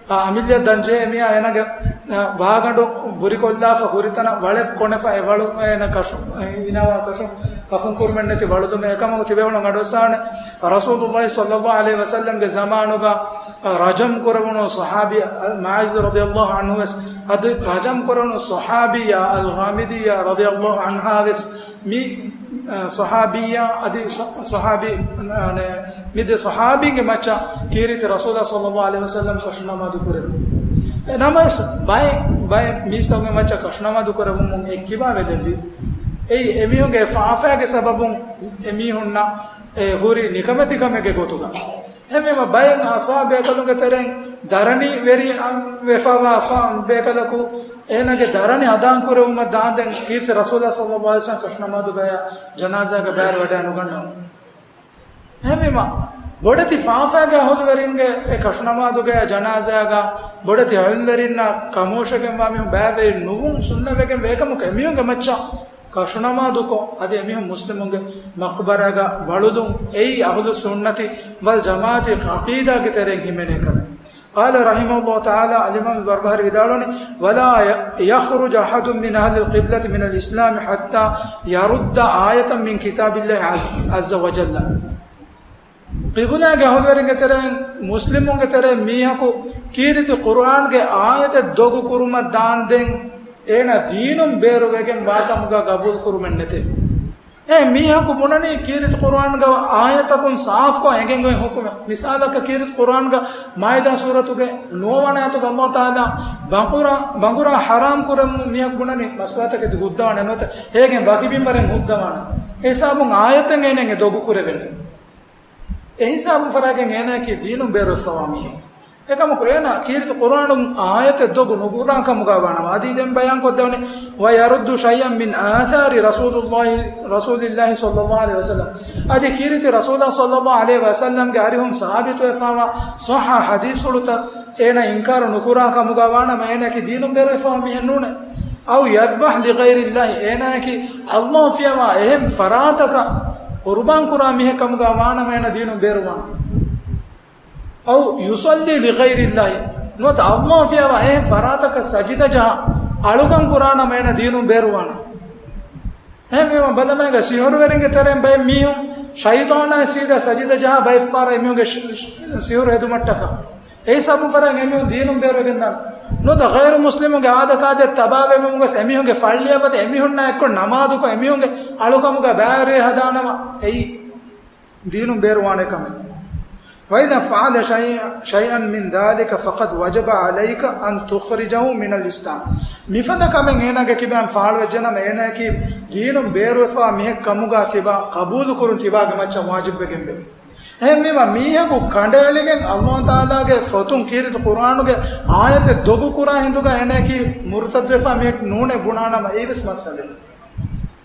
އަ، އަމިއްލަ ދަންޖެހޭ މީހާ އޭނާގެ، އަ، ވާގަނޑު ބުރިކޮށްލާފަ ހުރިތަނަށް ވަޅެއް ކޮނެފަ އެ ވަޅު އޭނަ ކަށު، އަ، އިނާވާ ކަށު ކަފުން ކުރުމެއް ނެތި ވަޅުލުމެއް. އެކަމަކު ތިބޭފުޅުން އަޑުއައްސާނެ ރަސޫލުﷲ ޞައްލައްލާހު ޢަލައިހި ވަސައްލަމްގެ ޒަމާނުގަ، އަ، ރަޖަމް ކުރެވުނު ޞަޙާބީ، އަލް މާޢިޒް ރަޟިޔައްލާހު ޢަންހު ވެސް އަދި ރަޖަމް ކުރެވުނު ޞަޙާބިއްޔާ އަލް ޣާމިދިއްޔާ ރަޟިޔައްލާހު ޢަންހާ ވެސް މި، އަ، ޞަޙާބިއްޔާ އަދި ޞަ-، ޞަޙާބީ، އަ، މި ދެ ޞަޙާބީންގެ މައްޗަށް ކީރިތި ރަސޫލާ ޞައްލައްލާހު ޢަލައިހި ވަސައްލަމް ކަށުނަމާދު ކުރެއްވި. އެ ނަމަވެސް ބައެއް، ބައެއް މީސްތަކުންގެ މައްޗަށް ކަށުނަމާދު ކުރެއްވުމުން އެއްކިބާ ވެލެއްވި. އެއީ އެމީހުންގެ ފާފައިގެ ސަބަބުން އެމީހުންނަށް އެ ހުރި ނިކަމެތިކަމެއްގެ ގޮތުގަ. އެހެންވީމަ ބައެއް އަޞްޙާބު ބޭކަލުންގެ ތެރެއިން ދަރަނި ވެރި، އަ، ވެފަވާ އަޞްޙާބު ބޭކަލަކު އޭނާގެ ދަރަނި އަދާން ކުރެވުމަށް ދާންދެން ކީރިތި ރަސޫލާ ޞައްލައްލާހު ޢަލައިހި ވަސައްލަމް ކަށުނަމާދުގަޔާ ޖަނާޒާގަ ބައިވެރިވަޑައި ނުގަންނަވަން. އެހެންވީމަ، ބޮޑެތި ފާފައިގެ އަހުލުވެރިންގެ އެ ކަށުނަމާދުގަޔާ ޖަނާޒާގަ ބޮޑެތި ޢިލްމުވެރިންނާ ކަމޯށެގެންވާ މީހުން ބައިވެރި ނުވުން ސުންނަތްވެގެން ވޭ. އެކަމަކު އެމީހުންގެ މައްޗަށް ކަށުނަމާދުކޮށް، އަދި އެމީހުން މުސްލިމުންގެ މަޤްބަރާގަ ވަޅުލުން އެއީ އަހުލުއްސުންނަތި ވަލްޖަމާޢަތީ ޢަޤީދާގެ ތެރެއިން ހިމެނޭ ކަމެއް. قال رحمه الله تعالى، އަލްއިމާމު ބަރްބަހާރީ ވިދާޅުވަނީ، ولا يخرج أحد من أهل القبلة من الإسلام حتى يرد آية من كتاب الله عز، عز وجل. ޤިބުލާގެ އަހުލުވެރިންގެ ތެރެއިން، މުސްލިމުންގެ ތެރެއިން މީހަކު ކީރިތި ޤުރުއާންގެ އާޔަތެއް ދޮގު ކުރުމަށް ދާންދެން، އޭނާ ދީނުން ބޭރުވެގެން ވާކަމުގަ ގަބޫލު ކުރުމެއް ނެތޭ. އެ މީހަކު ބުނަނީ ކީރިތި ޤުރުއާންގަ އާޔަތަކުން ސާފުކޮށް އެނގެން އޮތް ޙުކުމެއް. މިސާލަކަށް ކީރިތި ޤުރުއާންގަ މާއިދާ ސޫރަތުގެ ނުވަވަނަ އާޔަތުގަ ﷲ ތަޢާލާ ބަނގުރާ، ބަނގުރާ ޙަރާމް ކުރެއްވުން މީހަކު ބުނަނީ މަސްވާތަކެތި ހުއްދަވާނެ ނުވަތަ އޭގެން ވަކި ބިންވަރެއް ހުއްދަވާނެ. އެ ހިސާބުން އާޔަތެއް އޭނައެއް ދޮގު ކުރެވެނީ. އެ ހިސާބުން ފަރާގެން އޭނައަކީ ދީނުން ބޭރުވެފަވާ މީހެއް. އެކަމަކު އޭނާ ކީރިތި ޤުރުއާނުން އާޔަތެއް ދޮގު ނުކުރާ ކަމުގަ ވާނަމަ، އަދި ދެން ބަޔާންކޮށްދެވަނީ، ويرد شيئا من آثار رسول الله، رسول الله صلى الله عليه وسلم. އަދި ކީރިތި ރަސޫލާ ޞައްލައްލާހު ޢަލައިހި ވަސައްލަމްގެ އަރިހުން ސާބިތުވެފައިވާ ޞައްޙަ ޙަދީޘްފުޅުތައް އޭނާ އިންކާރު ނުކުރާ ކަމުގަ ވާނަމަ، އޭނާއަކީ ދީނުން ބޭރުވެފަވާ މީހެއް ނޫނޭ. أو يذبح لغير الله، އޭނާއަކީ ﷲ ފިޔަވާ އެހެން ފަރާތަކަށް ޤުރުބާން ކުރާ މީހެއް ކަމުގަ ވާނަމަ، އޭނާ ދީނުން ބޭރުވާނެ. أو يصلي لغير الله، ނުވަތަ ﷲ ފިޔަވާ އެހެން ފަރާތަކަށް ސަޖިދަ ޖަހާ އަޅުކަން ކުރާނަމަ، އޭނާ ދީނުން ބޭރުވާނެ. އެހެންވީމަ ބަލަމާގަ ސިހުރުވެރިންގެ ތެރެއިން ބައެއް މީހުން ޝައިޠާނާ ސީދާ ސަޖިދަ ޖަހާ ބައެއްފަހަރަށް އެމީހުންގެ ޝި-، ޝި-، ސިހުރު ހެދުމަށްޓަކާ. އެއީ ސަބަބުން ފަރާން އެމީހުން ދީނުން ބޭރުވެގެންދާނެ. ނުވަތަ ޣައިރު މުސްލިމުންގެ އާދަކާދައަށް ތަބާވެމުން ގޮސް އެމީހުންގެ ފައްޅިއަށް ވަދެ އެމީހުންނާ އެއްކޮށް ނަމާދުކޮށް އެމީހުންގެ އަޅުކަމުގަ ބައިވެރިވެ ހަދާނަމަ އެއީ ދީނުން ބޭރުވާނެ ކަމެއް. وإذا فعل شيء-، شيئا من ذلك فقد وجب عليك أن تخرجه من الإسلام. މިފަދަ ކަމެއް އޭނާގެ ކިބައިން ފާޅުވެއްޖެނަމަ އޭނާއަކީ ދީނުން ބޭރުވެފަވާ މީހެއް ކަމުގަ ތިބާ ޤަބޫލުކުރުން ތިބާގެ މައްޗަށް ވާޖިބުވެގެންވޭ. އެހެންވީމަ މީހަކު ކަނޑައެޅިގެން ﷲ ތަޢާލާގެ ފޮތުން ކީރިތި ޤުރްއާނުގެ އާޔަތެއް ދޮގު ކުރާ ހިނދުގަ އޭނާއަކީ މުރުތައްދުވެފާ މީހެއް ނޫނޭ ބުނާނަމަ އެއީވެސް މައްސަލައެއް.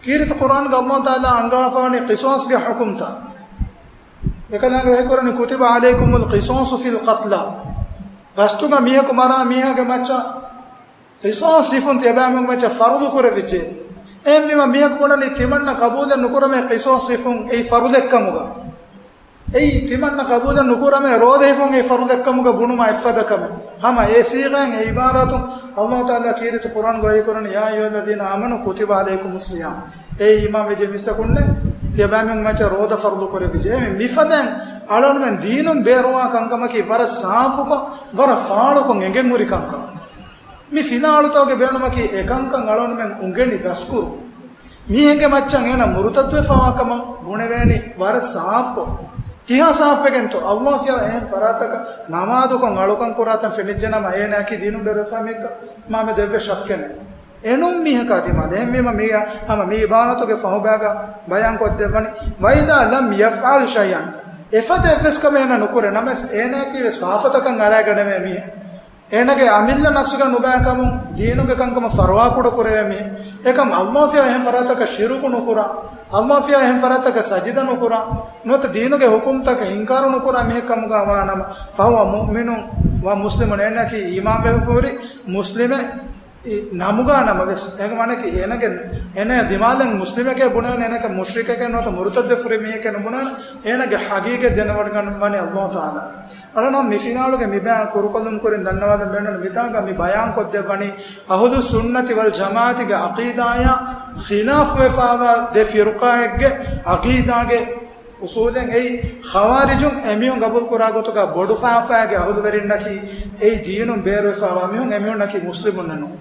ކީރިތި ޤުރްއާނުގަ ﷲ ތަޢާލާ އަންގަވާފަވަނީ ޤިޞާޞްގެ ޙުކުމްތައް. އެކަލާނގެ ވަޙީކުރަނީ كتب عليكم القصاص في القتلى. ގަސްތުގަ މީހަކު މަރާ މީހާގެ މައްޗަށް ޤިޞާޞް ހިފުން ތިޔަބައިމީހުން މައްޗަށް ފަރުޟު ކުރެވިއްޖެ. އެހެންވީމަ މީހަކު ބުނަނީ ތިމަންނަ ޤަބޫލެއް ނުކުރަމޭ ޤިޞާޞް ހިފުން އެއީ ފަރުޟެއްކަމުގަ. އެއީ ތިމަންނަ ޤަބޫލެއް ނުކުރަމޭ ރޯދަ ހިފުން އެއީ ފަރުޟެއްކަމުގަ ބުނުމާ އެއްފަދަ ކަމެއް. ހަމަ އެ ޞީޣާއިން އެ ޢިބާރާތުން ﷲ ތަޢާލާ ކީރިތި ޤުރްއާންގަ ވަޙީކުރަނީ يا أيها الذين آمنوا كتب عليكم الصيام. އޭ އީމާންވެއްޖެ މީސްތަކުންނޭ، ތިޔަބައިމީހުން މައްޗަށް ރޯދަ ފަރުޟު ކުރެވިއްޖެ. އެހެންވެ މިފަދައިން އަޅުގަނޑުމެން ދީނުން ބޭރުވާ ކަންކަމަކީ ވަރަށް ސާފުކޮށް، ވަރަށް ފާޅުކޮށް އެނގެން ހުރި ކަންކަން. މި ފިލާވަޅުތަކުގެ ބޭނުމަކީ އެކަންކަން އަޅުގަނޑުމެން އުނގެނި ދަސްކުރުން. މީހެއްގެ މައްޗަށް އޭނަ މުރުތައްދުވެފަވާކަމަށް ބުނެވޭނީ ވަރަށް ސާފުކޮށް. ކިހާ ސާފުވެގެންތޯ؟ ﷲ ފިޔާ އެހެން ފަރާތަކަށް ނަމާދުކޮށް އަޅުކަން ކުރާތަން ފެނިއްޖެނަމަ އޭނައަކީ ދީނުން ބޭރުވެފާ މީހަކަށް މާމެ ދެއްވެ ޝައްކެއް ނެތް. އެނޫން މީހަކާ ދިމާލަށް. އެހެންވީމަ މީ ހަމަ މި ޢިބާރާތުގެ ފަހުބައިގަ ބަޔާން ކޮށްދެއްވަނީ، وإذا لم يفعل شيئا، އެފަދަ އެއްވެސް ކަމެއް އޭނަ ނުކުރޭ ނަމަވެސް، އޭނައަކީ ވެސް ފާފަތަކަށް އަރައިގަނެވޭ މީހެއް. އޭނަގެ އަމިއްލަ ނަފްސުގަ ނުބައި ކަމުން ދީނުގެ ކަންކަމަށް ފަރުވާކުޑަ ކުރެވޭ މީހެއް. އެކަމް ﷲ ފިޔާ އެހެން ފަރާތަކަށް ޝިރުކު ނުކުރާ، ﷲ ފިޔާ އެހެން ފަރާތަކަށް ސަޖިދަ ނުކުރާ، ނުވަތަ ދީނުގެ ޙުކުމްތަކަށް އިންކާރު ނުކުރާ މީހެއް ކަމުގަ ވާނަމަ، فهو مؤمن ومسلم، އޭނައަކީ އީމާންވެފަހުރި މުސްލިމެއް ނަމުގަ ނަމަވެސް، އޭގެ މާނައަކީ އޭނަގެ، އޭނަ ދިމާލަށް މުސްލިމެކޭ ބުނެވެން، އޭނައަކީ މުޝްރިކެކޭ ނުވަތަ މުރުތައްދުވެފަހުރި މީހެކޭ ނުބުނެވެން، އޭނަގެ ޙަޤީޤަތް ދެނެވޮޑިގަންނަވަނީ ﷲ ތަޢާލާ. އަޅުނަ މި ފިލާވަޅުގެ މި ބަޔާން ކުރުކޮށްލުން ކުރިން ދަންނަވާލަން ބޭނުން މިތާގަ މި ބަޔާން ކޮށްދެއްވަނީ އަހުލުއްސުންނަތި ވަލްޖަމާޢަތުގެ ޢަޤީދާޔާ ޚިލާފުވެފަވާ ދެ ފިރުޤާއެއްގެ ޢަޤީދާގެ އުޞޫލެއް. އެއީ ޚަވާރިޖުން އެމީހުން ގަބޫލުކުރާ ގޮތުގަ ބޮޑު ފާފައިގެ އަހުލުވެރިންނަކީ އެއީ ދީނުން ބޭރުވެފަވާ މީހުން، އެމީހުންނަކީ މުސްލިމުންނެއް ނޫން.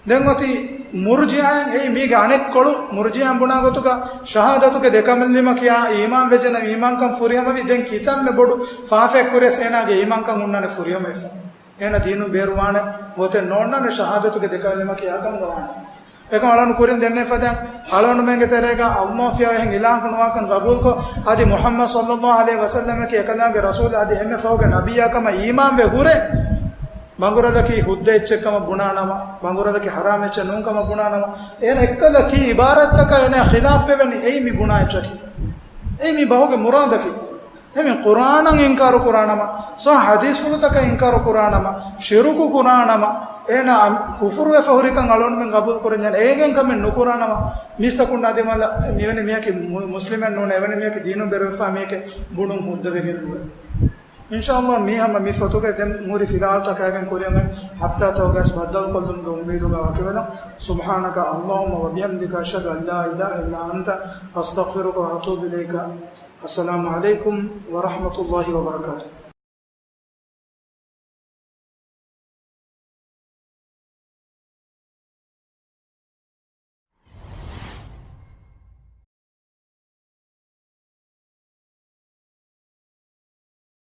ދެން އޮތީ މުރްޖިއާއިން. އެއީ މީގެ އަނެއްކޮޅު. މުރްޖިއާއިން ބުނާ ގޮތުގަ ޝަހާދަތުގެ ދެކަލިމަ ކިޔާ އީމާން ވެއްޖެނަމަ އީމާންކަން ފުރިހަމަވި، ދެން ކިތަންމެ ބޮޑު ފާފައެއް ކުރިޔަސް އޭނާގެ އީމާންކަން ހުންނާނެ ފުރިހަމަވެފަ. އޭނާ ދީނުން ބޭރުވާނެ ގޮތެއް ނޯންނާނެ ޝަހާދަތުގެ ދެކަލިމަ ކިޔާކަމުގަ ވާނެ. އެކަމް އަޅުން ކުރިން ދެންނެވި ފަދައިން އަޅުގަނޑުމެންގެ ތެރޭގަ ﷲ ފިޔާ އެހެން އިލާހަކު ނުވާކަން ގަބޫލުކޮށް، އަދި މުޙައްމަދު ޞައްލައްލާހު ޢަލައިހި ވަސައްލަމަކީ އެކަލާނގެ ރަސޫލާ އަދި އެންމެ ފަހުގެ ނަބިއްޔާ ކަމަށް އީމާންވެ ހުރެ، ބަނގުރަލަކީ ހުއްދަ އެއްޗެއް ކަމަށް ބުނާނަމަ، ބަނގުރަލަކީ ޙަރާމް އެއްޗެއް ނޫން ކަމަށް ބުނާނަމަ، އޭނަ އެއްކަލަ ކީ ޢިބާރާތްތަކަށް އޭނަ ޚިލާފްވެވެނީ. އެއީ މި ބުނާ އެއްޗަކީ. އެއީ މި ބަހުގެ މުރާދަކީ. އެމީ ޤުރްއާނަށް އިންކާރު ކުރާނަމަ، ޞައްޙަ ޙަދީޘްފުޅުތަކަށް އިންކާރު ކުރާނަމަ، ޝިރުކު ކުރާނަމަ، އޭނަ އަ-، ކުފުރުވެފަ ހުރިކަން އަޅުގަނޑުމެން ގަބޫލު ކުރަންޖެހޭނެ. އޭގެން ކަމެއް ނުކުރާނަމަ، މީސްތަކުންނާ ދިމާލަށް މިވެނި މީހަކީ މު-، މުސްލިމެއް ނޫނޭ، އެވެނި މީހަކީ ދީނުން ބޭރުވެފާ މީހެކޭ ބުނުން ހުއްދަވެގެން ނުވޭ. އިންޝާﷲ މީ ހަމަ މި ފޮތުގެ ދެން ހުރި ފިލާވަޅުތަކާގެން ކުރިއަށް ހަފްތާތަކުގަސް ބައްދަލުކޮށްލުމުގެ އުއްމީދުގަ ވަކިވެލަން. سبحانك اللهم وبحمدك، أشهد أن لا إله إلا أنت، أستغفرك وأتوب إليك. السلام عليكم ورحمة الله وبركاته.